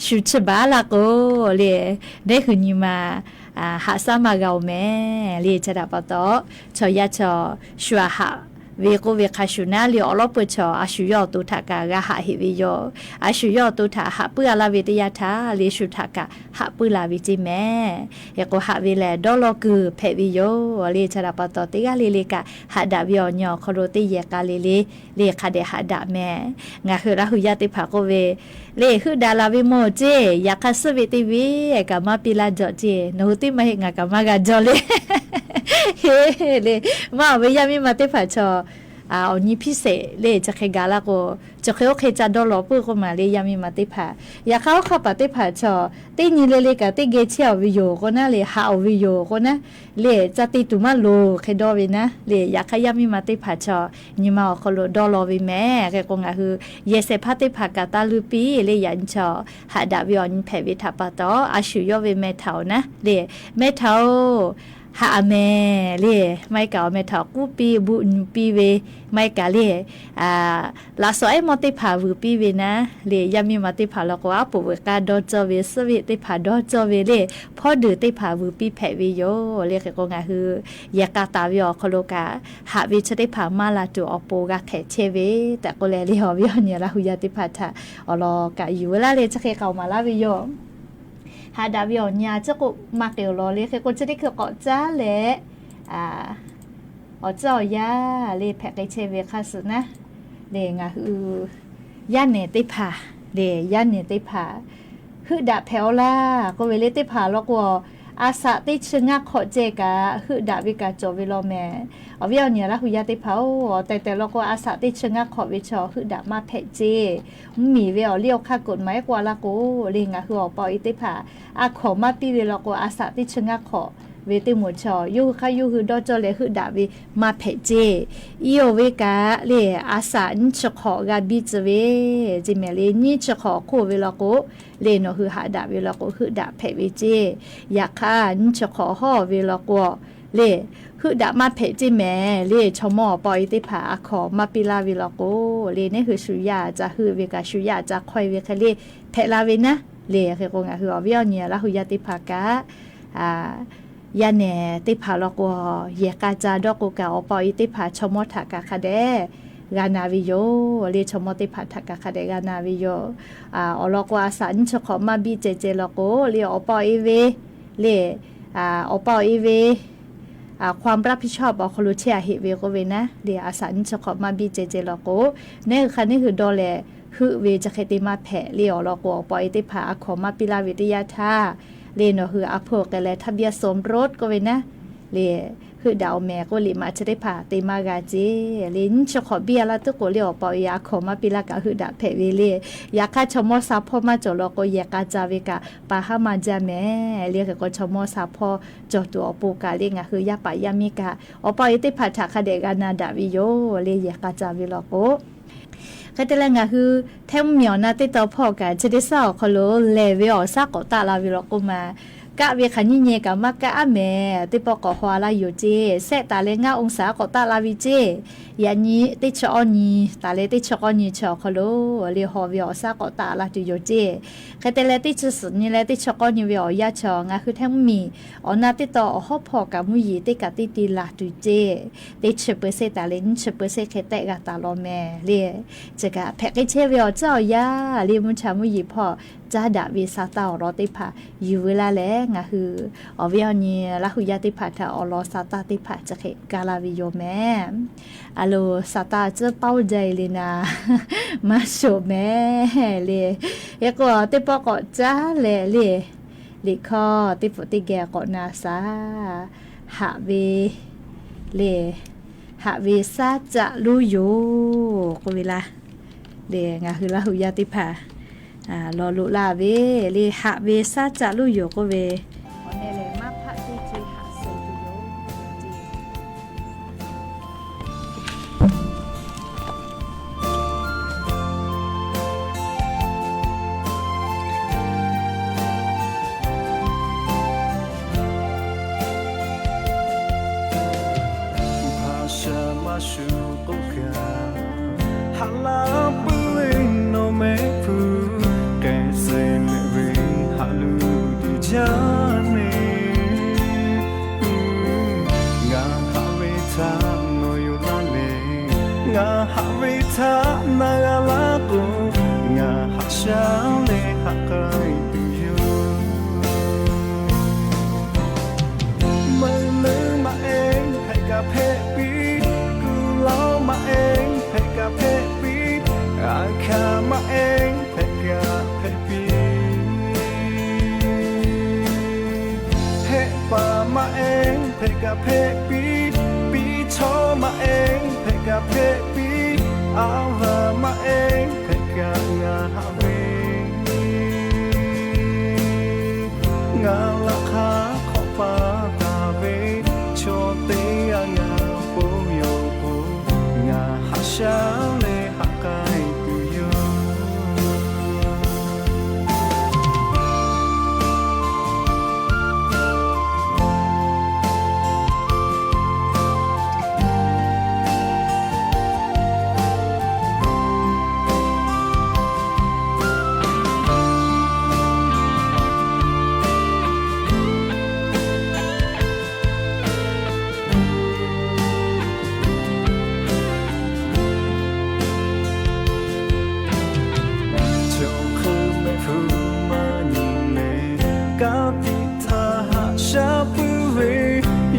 shu chi baˬ a laˇ k'o le, neˉ hui nyi ma haꞈ shaˉ maˇ g'a oˬ mehˍ le. Chi htaꞈ pa taw, chaw yaˇ chaw shu aꞈ haꞈ ve k'oˆ ve hk'a shuˍ naˉ le, awˬ lawˉ peuˬ chaw a shu yawˇ awˬ to htaꞈ kaꞈ g'a haꞈ heꞈ ve yoˬ. A shu yawˇ awˬ to htaꞈ haꞈ puiˉ a laˇ ve teˇ yanˇ htaˇ le, shu htaꞈ kaꞈ haꞈ puiˉ la ve ceˇ mehˍ. Hk'e k'o, haꞈ ve lehˬ dawˇ law kuiˬ hpehꞈ ve yoˬ le. Chi htaꞈ pa taw, teˇ g'aˇ le le kaꞈ haꞈ daꞈ ve awˬ nyi awˬ hk'aw lo teˇ yehˬ k'a le le le hk'a dehꞈ haꞈ daꞈ mehˍ. Ngaˬ hui Laˇ hu yaˇ teˇ hpaˍ k'oˆ ve le, heuˆ daꞈ la ve mawˬ ceˇ, yaꞈ hk'aˇ suhˉ ve teˇ ve kaꞈ maˇ piˇ laˇ jawˬ ceˇ. Nawˬ hui teˇ maˇ heˆ, ngaˬ kaꞈ maˇ g'a jawˬ le. He le, maˇ awˬ ve yaˇ miˇ ma teˇ hpaˍ chaw awˬ nyi hpiˇ sheˍ le, chi hk'e gaˬ la k'o, chi hk'e oˇ hk'e ca dawˇ law puiˉ k'oˆ maˬ le, yaˇ miˇ ma teˇ hpaˍ. Yaꞈ hk'aˇ, oˇ hk'aˇ paˍ teˇ hpaˍ chaw teˇ nyi le le kaꞈ teˇ geh chehˇ awˬ ve yoˬ k'o naˉ le, haꞈ awˬ ve yoˬ k'o naˉ le, ca te tuˬ maˇ loˍ hk'e dawˇ ve naˉ le. Yaꞈ hk'aˇ, yaˇ miˇ ma teˇ hpaˍ chaw nyi ma awˬ hk'aw lo dawˇ law ve mehˍ. Hk'e k'o, ngaˬ hui yehˬ shehˍ hpaˇ teˇ hpaˍ kaꞈ taˇ luˇ piˇ le. Yaꞈ nyi chaw haꞈ daꞈ ve awˬ nyi hpehꞈ ve htaꞈ pa taw, a shu yawˇ ve meh htaꞈ-oˬ naˉ le, meh htaꞈ-oˬ, haꞈ a meh le. Maˇ heˆ kaꞈ, awˬ meh htaꞈ k'uˉ piˇ, buˆ nyi piˇ ve, maˇ heˆ kaꞈ le, laꞈ shawnˍ ehˉ mawˇ teˇ hpaˍ vuiˬ piˇ ve naˉ le. Yaˇ miˇ ma teˇ hpaˍ law k'o, aˉ poꞈ veuꞈ k'aˇ dawˇ cawˇ ve, suhˉ veˆ teˇ hpaˍ dawˇ cawˇ ve le, hpawˇ deuˬ teˇ hpaˍ vuiˬ piˇ hpehꞈ ve yoˬ le. Hk'e k'o, ngaˬ hui yehˬ k'a taˍ ve awˬ hk'aw lo kaꞈ, haꞈ ve chi teˇ hpaˍ maˇ la tuˬ awˬ pon g'a hpehꞈ chehˇ ve tehꞈ k'oˆ leh le, awˬ viˉ awˬ nyi Laˇ hu yaˇ teˇ hpaˍ htaꞈ awˬ lawn kaꞈ yuˬ ve laˇ leh, chi hk'e k'aoˍ maˍ laˇ ve yoˬ. Haꞈ daꞈ ve awˬ nyi a ciˉ k'oˆ maˇ k'ai-oˬ law le. Hk'e k'o, chi teˇ hkui k'awꞈ caˉ leh, awˬ ciˉ awˬ yaˇ le hpehꞈ k'ai chehˇ ve hk'a shuˍ naˉ le, ngaˬ hui yaˇ nehˬ teˇ hpaˍ le, yaˇ nehˬ teˇ hpaˍ heuˆ daꞈ hpehꞈ-aw laˇ k'oˆ ve le. Teˇ hpaˍ law k'o, a shaꞈ teˇ chi ngaˇ hk'awꞈ ceh kaꞈ heuˆ daꞈ ve kaꞈ cawˬ ve law mehˍ. Awˬ viˉ awˬ nyi Laˇ hu yaˇ teˇ hpaˍ-oˬ, awˬ tehˬ tehˬ law k'o, a shaꞈ teˇ chi ngaˇ hk'awꞈ ve chaw heuˆ daꞈ maˇ hpehꞈ ceˇ. Mvuhˇmiˬ ve awˬ liˇ awˬ hk'aˇ k'oꞈ maˍ ehˉ k'oˆ a laˇ k'o le, ngaˬ hui awˬ pa awˬ e teˇ hpaˍ a hkawnˍ maˇ piˇ ve law k'o, a shaꞈ teˇ chi ngaˇ hk'awꞈ ve teˇ moˍ chaw yawˇ hui hk'aˇ yawˇ hui dawˇ cawˇ leh heuˆ daꞈ ve maˇ hpehꞈ ceˇ. Iˉ-oˬ ve kaꞈ le, a shaꞈ nyiˇ chi hk'awꞈ g'a biˇ tcuh ve ceˇ mehˍ le. Nyiˇ chi hk'awꞈ hk'oˆ ve law k'o le, nawˬ hui haꞈ daꞈ ve law k'o, heuˆ daꞈ hpehꞈ ve ceˇ. Yaꞈ hk'aˇ, nyiˇ chi hk'awꞈ hawˉ ve law k'o le, heuˆ daꞈ maˇ hpehꞈ ceˇ mehˍ le. Chaw mawˇ awˬ pa awˬ e teˇ hpaˍ a hkawnˍ maˇ piˇ laˇ ve law k'o le, neˉ hui shu yaˇ ca heuˆ ve kaꞈ shu yaˇ ca hk'awehˇ ve hk'e le hpehꞈ la ve naˉ le. Hk'e k'o, ngaˬ hui awˬ viˉ awˬ nyi Laˇ hu yaˇ teˇ hpaˍ kaꞈ, yaˇ nehˬ teˇ hpaˍ law k'o, yehˬ k'a ca dawˇ k'o kaꞈ, awˬ pa awˬ e teˇ hpaˍ chaw mawˇ htaꞈ kaꞈ hk'a dehꞈ g'a na ve yoˬ le. Chaw mawˇ teˇ hpaˍ htaꞈ kaꞈ hk'a dehꞈ g'a na ve yoˬ. Awˬ lawn k'o, a shaꞈ nyiˇ chi hk'awꞈ maˇ biˇ ceh ceh law k'o le, awˬ pa awˬ e ve le, awˬ pa awˬ e ve ความรับผิดชอบ awˬ hk'aw lo chehˇ a heˆ ve k'oˆ ve naˉ le. A shaꞈ nyiˇ chi hk'awꞈ maˇ biˇ ceh ceh law k'o, neˉ hui hk'a neˉ hui dawˇ leh heuˆ ve chi hk'e te maˇ hpehꞈ le. Awˬ lawn k'o, awˬ pa awˬ e teˇ hpaˍ a hkawnˍ maˇ piˇ laˇ ve teˇ yanˇ htaˇ le, nawˬ hui a hpoˆ k'ai leh ทะเบียนสมรส k'oˆ ve naˉ le, heuˆ daꞈ-oˬ mehˍ k'oˆ liꞈ maꞈ chi teˇ hpaˍ te maˇ g'a ceˇ le. Nyiˇ chi hk'awꞈ biˇ a laˇ tuˉ k'o le, awˬ pa awˬ e a hkawnˍ maˇ piˇ laˇ kaꞈ heuˆ daꞈ hpehꞈ ve le. Yaꞈ hk'aˇ, chaw mawˇ sha hpawˇ maˇ cawˬ law k'o, yehˬ k'a ca ve kaꞈ pa haˉ maˇ jaˇ mehˍ le. Hk'e k'o, chaw mawˇ sha hpawˇ cawˬ tuˬ awˬ pon kaꞈ le, ngaˬ hui yaˇ paˍ yaˇ miˇ kaꞈ awˬ pa awˬ e teˇ hpaˍ htaꞈ hk'a dehꞈ g'a na daꞈ ve yoˬ le, yehˬ k'a ca ve law k'o. Hk'e te leh, ngaˬ hui hteˇ mvuhˇmiˬ awˬ na teˇ tawn hpawˇ kaꞈ, chi teˇ shaˉ awˬ hk'aw lo lehˬ ve awˬ shaˉ k'awꞈ taˆ la ve law k'o maˬ, kaˆ ve hk'aˬ nyiˇ nyi kaꞈ maˇ kaˆ aˉ mehˍ. Teˇ pawˆ k'awꞈ haw a laˇ yoˬ ceˇ. Sehˆ taˍ leh ngaˇ องศา k'awꞈ taˆ la ve ceˇ. Yaꞈ nyi teˇ chi awˇ nyi taˍ leh teˇ chi k'awˇ nyi chi awˬ hk'aw lo le, haw ve awˬ shaˉ k'awꞈ taˆ la tuˬ yoˬ ceˇ. Hk'e te leh, teˇ chi suhˍ nyi leh teˇ chi k'awˇ nyi ve awˬ yanˇ chi, ngaˬ hui hteˇ mvuhˇmiˬ awˬ na teˇ tawn awˬ hawˉ hpawˇ kaꞈ mvuhˇ yeˬ teˇ kaꞈ teˇ te laˬ tuˬ ceˇ. Teˇ chi เปอร์เซ็นต์ taˍ leh nyiˇ chi เปอร์เซ็นต์ hk'e tehˆ g'a taˍ law mehˍ le. Chi kaꞈ hpehꞈ k'ai chehˇ ve awˬ caˉ awˬ yaˇ le, mvuhˇ cha mvuhˇ yeˬ hpawˇ caˉ daꞈ ve sa taˇ awˬ lawn teˇ hpaˍ yuˬ veu laˇ leh, ngaˬ hui awˬ viˉ awˬ nyi Laˇ hu yaˇ teˇ hpaˍ htaꞈ awˬ lawn sa taˇ teˇ hpaˍ chi hk'e ga la ve yoˬ mehˍ. A lo, sa taˇ tcuhˉ paoˇ jaˇ le naˍ, maˇ shoˍ mehˍ le. Hk'e k'o, teˇ pawˆ k'awꞈ caˉ leh le, liꞈ hkawˇ teˇ pfuhˍ teˇ geh k'awꞈ na shaˍ. Haꞈ ve le, haꞈ ve shaˉ caˆ loˇ yoˬ k'oˆ ve laˇ le. Ngaˬ hui Laˇ hu yaˇ teˇ hpaˍ law loꞈ laˇ ve le, haꞈ ve shaˉ caˆ loˇ yoˬ k'oˆ ve, awˬ neh lehˬ maˇ hpaˆ teˇ ceuˬ haꞈ suh tuˬ yoˬ. Hpaˍ sha maˇ shuˍ k'oˆ kaꞈ, haꞈ laˇ puiˉ ve nawˬ mehˆ hpu, k'ehˬ sehˍ mehˆ ve haꞈ luˬ tuˬ jaˇ neˇ. Ngaˬ haꞈ ve htaꞈ nawˬ yonˍ laˇ le. Ngaˬ haꞈ ve htaꞈ na g'a laˇ k'o, ngaˬ haꞈ shaˉ leh haꞈ k'ai tuˬ yoˬ. Meuꞈ leuˉ maˇ ehˉ hpehꞈ kaꞈ hpehꞈ piˇ, kuˬ lawˉ maˇ ehˉ hpehꞈ kaꞈ hpehꞈ piˇ, aˬ hkaˇ maˇ ehˉ hpehꞈ kaꞈ hpehꞈ piˇ, hehˆ paˍ maˇ ehˉ hpehꞈ kaꞈ hpehꞈ piˇ, piˇ chaw maˇ ehˉ hpehꞈ kaꞈ hpehꞈ piˇ. A va maˇ ehˉ hpehꞈ kaꞈ ngaˬ haꞈ ve, ngaˬ laꞈ hk'aˇ hk'awꞈ pa taˍ ve, chaw teˇ g'aˇ ngaˬ bon yawˬ k'o, ngaˬ haꞈ shaˉ leh haꞈ k'ai tuˬ yoˬ. Chaw hk'eun mehˆ hpfuhˇ maˇ nyi leh, ka tiꞈ htaˇ haꞈ shaˉ puiˉ ve,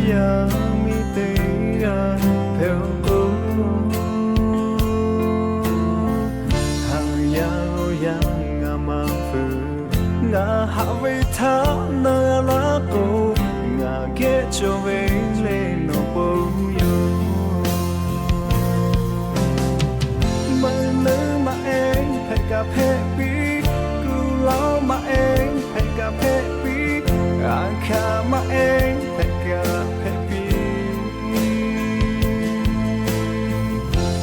yaˇ miˇ teˇ g'aˇ hpehꞈ k'o, haˍ yaˇ g'awˇ yaˇ ngaˬ maˇ fuiˍ. Ngaˬ haꞈ ve htaꞈ na g'a laˇ k'o, ngaˬ geh cawˬ ve leh nawˬ bon yoˬ. Meuꞈ leuˉ maˇ ehˉ hpehꞈ kaꞈ hpehꞈ piˇ. Kuˬ lawˉ maˇ ehˉ hpehꞈ kaꞈ hpehꞈ piˇ. Aˬ hkaˍ maˇ ehˉ hpehꞈ kaꞈ hpehꞈ piˇ.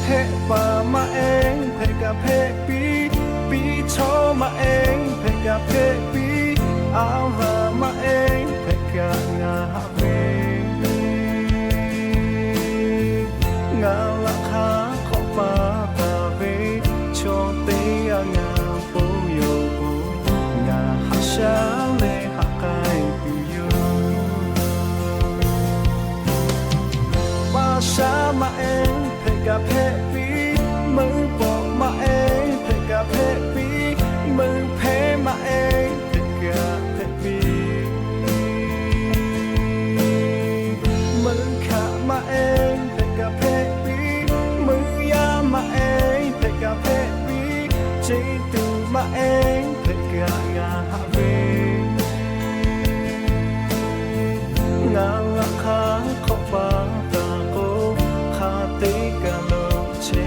Hehˆ paˍ maˇ ehˉ hpehꞈ kaꞈ hpehꞈ piˇ. Piˇ chaw maˇ ehˉ hpehꞈ kaꞈ hpehꞈ piˇ. A va maˇ ehˉ hpehꞈ kaꞈ ngaˬ haꞈ ve, ngaˬ laꞈ hk'aˇ hk'awꞈ pa taˍ ve, chaw teˇ g'aˇ ngaˬ bon yawˬ k'o, ngaˬ haꞈ shaˉ leh haꞈ k'ai tuˬ yoˬ. Paˇ shaˉ maˇ ehˉ hpehꞈ kaꞈ hpehꞈ piˇ. Meuꞈ pawꞈ maˇ ehˉ hpehꞈ kaꞈ hpehꞈ piˇ. Meuꞈ hpehˇ maˇ ehˉ hpehꞈ kaꞈ hpehꞈ piˇ. Meuꞈ hkaꞈ maˇ ehˉ hpehꞈ kaꞈ hpehꞈ piˇ. Meuꞈ yaˇ maˇ ehˉ hpehꞈ kaꞈ hpehꞈ piˇ. Ceˇ tuˬ maˇ ehˉ hpehꞈ kaꞈ ngaˬ haꞈ ve, ngaˬ laꞈ hk'aˇ hk'awꞈ pa taˍ k'o, hk'a te kaꞈ lo che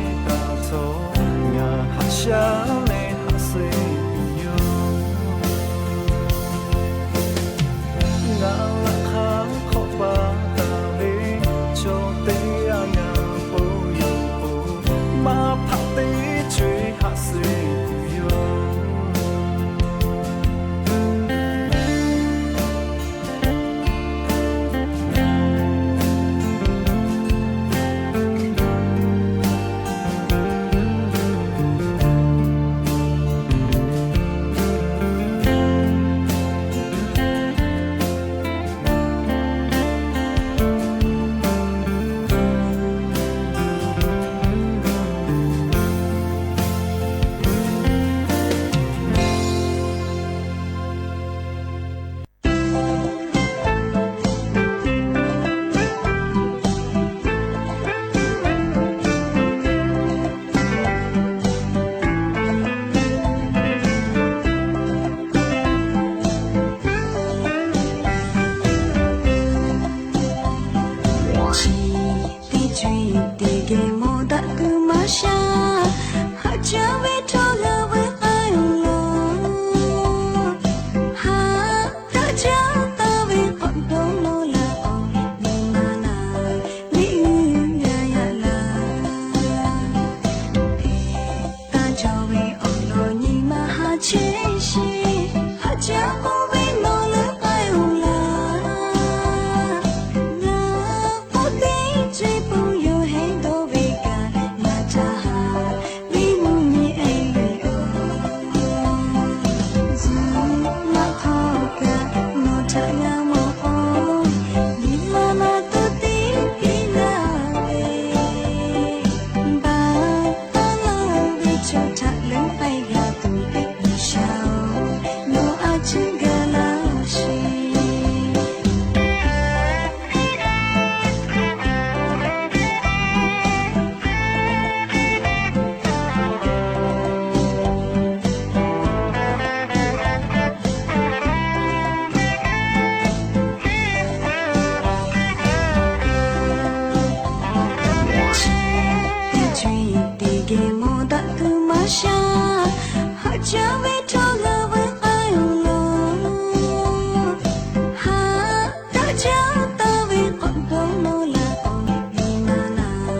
Caˇ taˍ ve k'awꞈ dawˇ nawˇ la k'o, nyi ma laˬ,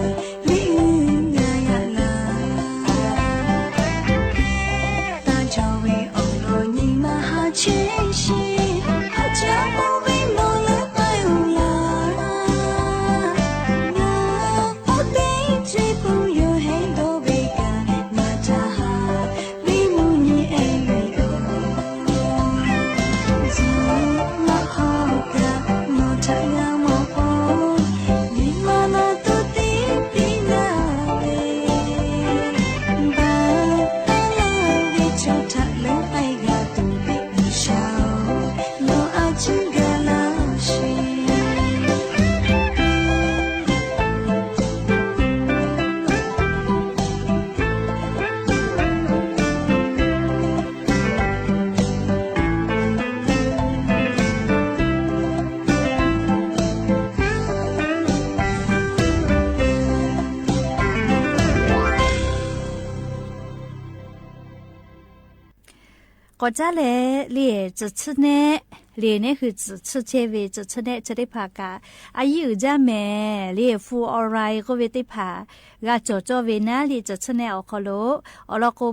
liꞈ g'a yaꞈ laˬ. Taˇ cawˬ ve awˬ lawn nyi ma haˉ chehˇ sheˍ, haˉ caˇ k'oˆ ve nawˬ leuˉ k'ai-oˬ laˬ. Ngaˬ k'oˆ teˇ ceuˬ pun yoˬ hehˉ dawˇ ve kaꞈ, ngaˬ htaꞈ haꞈ ve mvuhˇ nyi ehˉ ve yoˬ. Zuhꞈ laꞈ hk'aw kaꞈ nawˬ htaꞈ g'a mawˬ k'o, nyi ma laˬ tuˬ teˇ piˇ gaˇ ve, baˬ taˉ laˇ ve chaw htaꞈ leuˉ k'ai g'a tuˬ ve G'uiˬsha-oˬ, nawˬ a ciˉ gaˬ laˇ sheˍ. K'awꞈ caˉ leh le, tcuhˍ tsuhˇ nehˆ le, neˇ hui tcuhˍ tsuhˇ chehˇ ve tcuhˍ tsuhˇ nehˆ chi teˇ hpaˍ kaꞈ a yiˇ uiˍ jaˇ mehˍ le. Fluoride k'oˆ ve teˇ hpaˍ g'a cawˬ cawˇ ve naˉ le, tcuhˍ tsuhˇ nehˆ awˬ hk'aw lo awˬ lawn k'o,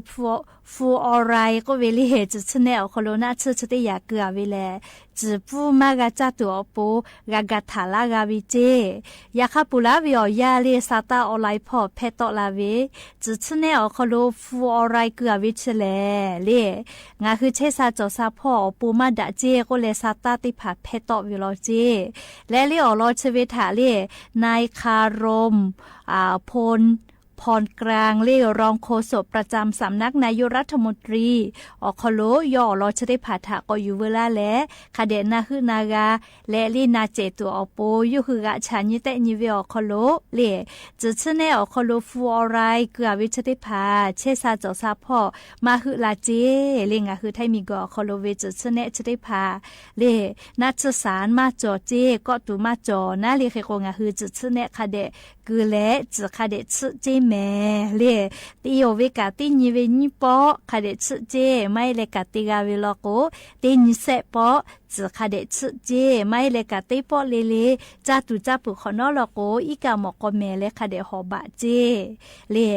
fluoride k'oˆ ve le, tcuhˍ tsuhˇ nehˆ awˬ hk'aw lo naˆ tsuhˇ chi teˇ yaꞈ keu-a ve lehˬ, tcuhˍ pfuhˇ maˇ g'a caˇ tuˬ awˬ pon g'a ga htaꞈ laˇ g'a ve ceˇ. Yaꞈ hk'aˇ, ponˬ laˉ ve awˬ yanˇ le, sa taˇ awˬ lai hpawˇ hpehˇ tawˆ la ve, tcuhˍ tsuhˇ nehˆ awˬ hk'aw lo fluoride keu-a ve chi lehˬ le, ngaˬ hui chehˇ sha cawˬ sha hpawˇ awˬ pon maˇ daꞈ ceˇ k'oˆ leh, sa taˇ teˇ hpaˍ hpehˇ tawˆ ve law ceˇ. Leh le awˬ lawn chi ve htaꞈ le, nichrome phon พลกลาง le รองโฆษกประจำสำนักนายกรัฐมนตรี awˬ hk'aw lo yawˇ awˬ lawn chi teˇ hpaˍ htaꞈ k'awꞈ yuˬ veu laˇ leh, hk'a dehꞈ na heuˆ na g'a leh le na cehˬ tuˬ awˬ pon yawˇ hui g'aꞈ chaꞈ nyi tehˆ nyi ve awˬ hk'aw lo le, tcuhˍ tsuhˇ nehˆ awˬ hk'aw lo fluoride keu-a ve chi teˇ hpaˍ chehˇ sha cawˬ sha hpawˇ maˇ heuˆ la ceˇ le. Ngaˬ hui htaiˇ miˬguiˬ awˬ hk'aw lo ve tcuhˍ tsuhˇ nehˆ chi teˇ hpaˍ le, naˆ tsuhˇ shaˍ maˇ cawˬ ceˇ, kawˆ tuˬ maˇ cawˬ naˉ le. Hk'e k'o, ngaˬ hui tcuhˍ tsuhˇ nehˆ hk'a dehꞈ keu leh tcuhˍ hk'a dehꞈ tsuhˆ ceˇ mehˍ le. Te-oˬ ve kaꞈ teˇ nyi ve nyiˇ pawˆ hk'a dehꞈ tsuhˆ ceˇ. Maˇ heˆ leh kaꞈ te g'a ve law k'o, teˇ nyi shehˆ pawˆ tcuhˍ hk'a dehꞈ tsuhˆ ceˇ. Maˇ heˆ leh kaꞈ teˇ pawˆ le le caˇ tuˬ caˇ peuˬ hk'awꞈ nawˉ law k'o, iˉ kaˆ mawꞈ k'aw mehˍ leh hk'a dehꞈ hawˍ baꞈ ceˇ le.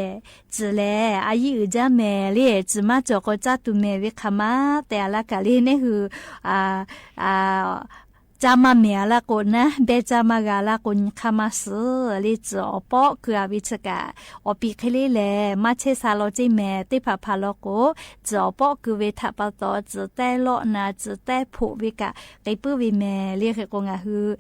Tcuhˍ lehˬ a yiˇ uiˍ jaˇ mehˍ le. Tcuhˍ maˇ cawˬ k'o caˇ tuˬ mehˍ ve hk'aˬ ma tehꞈ a laˇ kaꞈ le, neˇ hui caˇ maˇ mehˍ a laˇ k'o naˉ, behˇ caˇ maˇ g'a laˇ k'o nyi hk'aˇ maˇ suhˍ le. Tcuhˍ awˬ pawˆ keu-a ve chi kaꞈ, awˬ piˍ hk'e le lehˬ maˇ chehˇ sha law ceˇ mehˍ. Teˇ hpaˍ hpaˍ law k'o, tcuhˍ awˬ pawˆ keu ve htaꞈ pa taw tcuhˍ tehˇ lawˆ na, tcuhˍ tehˇ hpoꞈ ve kaꞈ k'e puiˉ ve mehˍ le. Hk'e k'o ngaˬ hui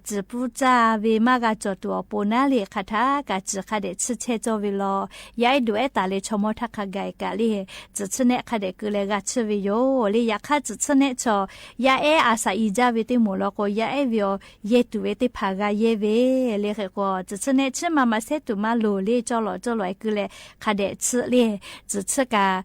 tcuhˍ pfuhˇ caˇ ve maˇ g'a cawˬ tuˬ awˬ pon naˉ le, hk'aˬ htaˇ kaꞈ tcuhˍ hk'a dehꞈ tsuhˇ chehˇ cawˇ ve law. Yaˇ ehˉ duˬ ehˉ taˍ leh chaw mawˇ htaˇ hk'a gaˬ kaꞈ le, tcuhˍ tsuhˇ nehˆ hk'a dehꞈ keu leh g'a tsuhˇ ve yoˬ le. Yaꞈ hk'aˇ tcuhˍ tsuhˇ nehˆ chaw yaˇ ehˉ a shaꞈ i jaˇ ve teˇ moˍ law k'o, yaˇ ehˉ ve awˬ yehˇ tuˬ ve teˇ hpaˍ g'a yehˇ ve le. Hk'e k'o tcuhˍ tsuhˇ nehˆ chiˉ ma ma shehˉ tuˬ maˇ loˍ le. Cawˇ lawꞈ cawˇ lawꞈ e keu leh hk'a dehꞈ tsuhˇ le. Tcuhˍ tsuhˇ kaꞈ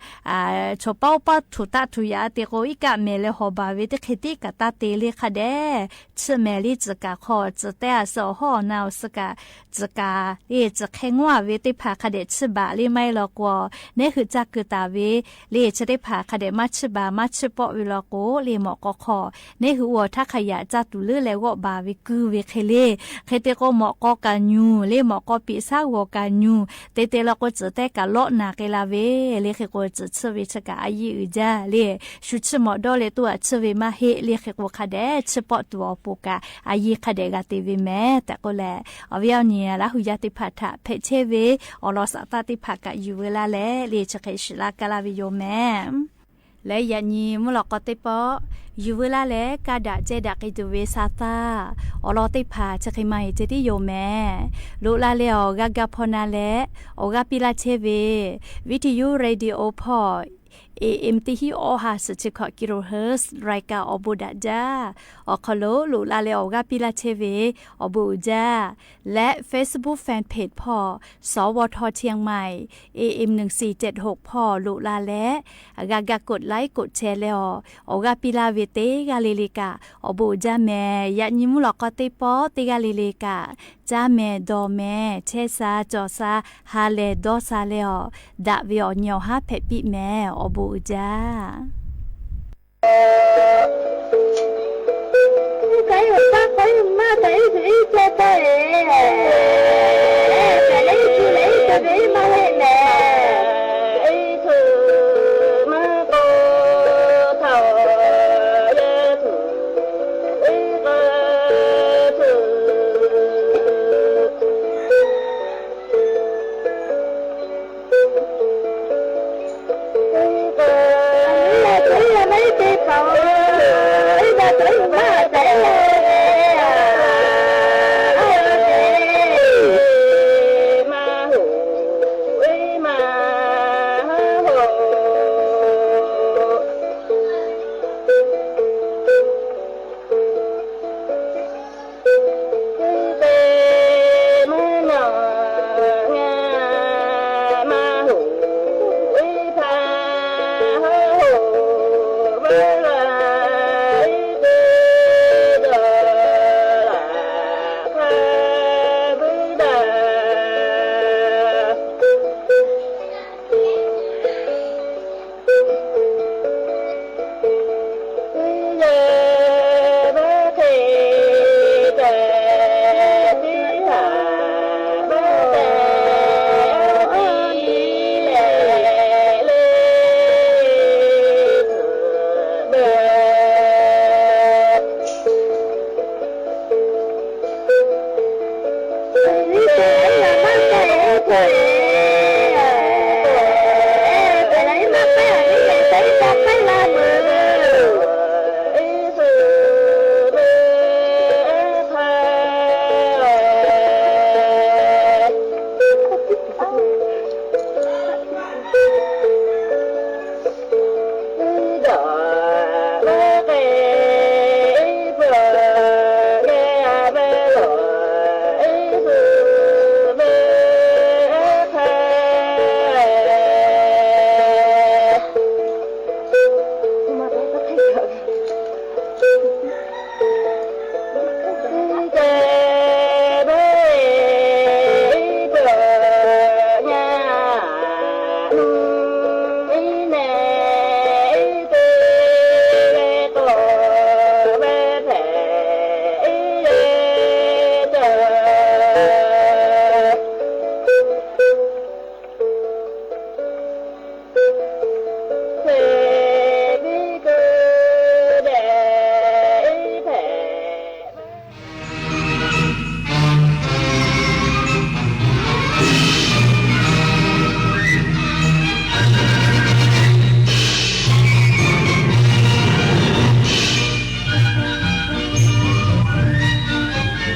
chaw paˉ oˇ paˉ htoꞈ taˆ htoꞈ yaꞈ te k'o, iˉ kaˆ mehˍ leh hawˍ baˬ ve teˇ hk'e tiˉ kaꞈ taˇ te le. Hk'a dehꞈ tsuhˇ mehˍ le. Tcuhˍ kaꞈ hk'aw tcuhˍ tehˇ a suh awˬ hawˉ awˬ na awˬ suh kaꞈ tcuhˍ kaꞈ le, tcuhˍ hk'e ngawˇ a ve teˇ hpaˍ hk'a dehꞈ tsuhˇ baˬ le. Maˇ heˆ law k'o, neˇ hui caˇ keu taˍ ve le chi teˇ hpaˍ hk'a dehꞈ maˇ tsuhˇ baˬ maˇ tsuhˇ pawˆ ve law k'o le, mawꞈ k'aw hk'aw neˇ hui oˇ htaˇ hk'a yaꞈ caˇ tuˬ leuˉ leh g'awˆ baˬ ve kuiˬ ve hk'e le. Hk'e te k'o mawꞈ k'aw kaꞈ nyuˬ le, mawꞈ k'aw piꞈ shaˉ g'awˬ kaꞈ nyuˬ, te te law k'o tcuhˍ tehˇ kaꞈ lawˆ naˍ k'ai la ve le. Hk'e k'o tcuhˍ tsuhˇ ve chi kaꞈ a yiˇ uiˍ jaˇ le. Shu tsuhˇ mawꞈ dawˇ leh toˇ aꞈ tsuhˇ ve maˇ heˆ le. Hk'e k'o hk'a dehꞈ tsuhˇ pawˆ tuˬ awˬ pon kaꞈ a yiˇ hk'a dehꞈ g'a te ve mehˍ tehꞈ k'oˆ leh, awˬ viˉ awˬ nyi Laˇ hu yaˇ teˇ hpaˍ htaꞈ hpehꞈ chehˇ ve awˬ lawn saˍ taˇ teˇ hpaˍ kaꞈ yuˬ veu laˇ leh le chi hk'e shiˍ laˇ kaˇ laˇ ve yoˬ mehˍ. Leh yaꞈ nyi mvuhˇ lawꞈ k'aw teˇ pawˆ yuˬ veu laˇ leh kaˇ daꞈ ceh daꞈ k'ai tuˬ ve saˍ taˇ awˬ lawn teˇ hpaˍ chi hk'e maˇ heˆ ceh tiˉ yoˬ mehˍ. Loꞈ la leh awˬ g'aˇ gaˇ hpawˇ na leh awˬ g'aˇ piˇ laˇ chehˇ ve วิทยุ radio พอ A M teˇ hiˉ awˇ ha suhˍ chi hkawꞈ กิโลเฮิรตซ์ รายการ awˬ bon daꞈ jaˇ awˬ hk'aw lo loꞈ la leh awˬ g'aˇ piˇ laˇ chehˇ ve awˬ bon uiˍ jaˇ. Leh Facebook fan page พอ สวท เชียงใหม่ A M หนึ่งสี่เจ็ดหก hpawˇ loꞈ la leh g'a ga กดไลค์ กดแชร์ leh awˬ, awˬ g'aˇ piˇ laˇ ve teˇ g'aˇ le le kaꞈ awˬ bon uiˍ jaˇ mehˍ. Yaꞈ nyi mvuhˇ lawꞈ k'aw teˇ pawˆ teˇ g'aˇ le le kaꞈ caˇ mehˍ dawˬ mehˍ chehˇ sha cawˬ sha ha lehˬ dawˇ sha leh awˬ, daꞈ ve awˬ nyi awˬ haˉ hpehꞈ piˇ mehˍ. Awˬ bon uiˍ jaˇ. Kaꞈ e awˬ taˇ k'awꞈ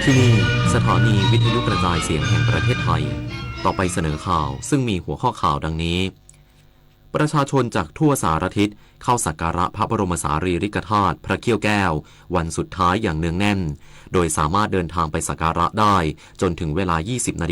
ที่นี่ สถานีวิทยุกระจายเสียงแห่งประเทศไทย ต่อไปเสนอข่าว ซึ่งมีหัวข้อข่าวดังนี้ ประชาชนจากทั่วสารทิศเข้าสักการะพระบรมสารีริกธาตุพระเขี้ยวแก้ว วันสุดท้ายอย่างเนืองแน่น โดยสามารถเดินทางไปสักการะได้จนถึงเวลา ยี่สิบนาฬิกา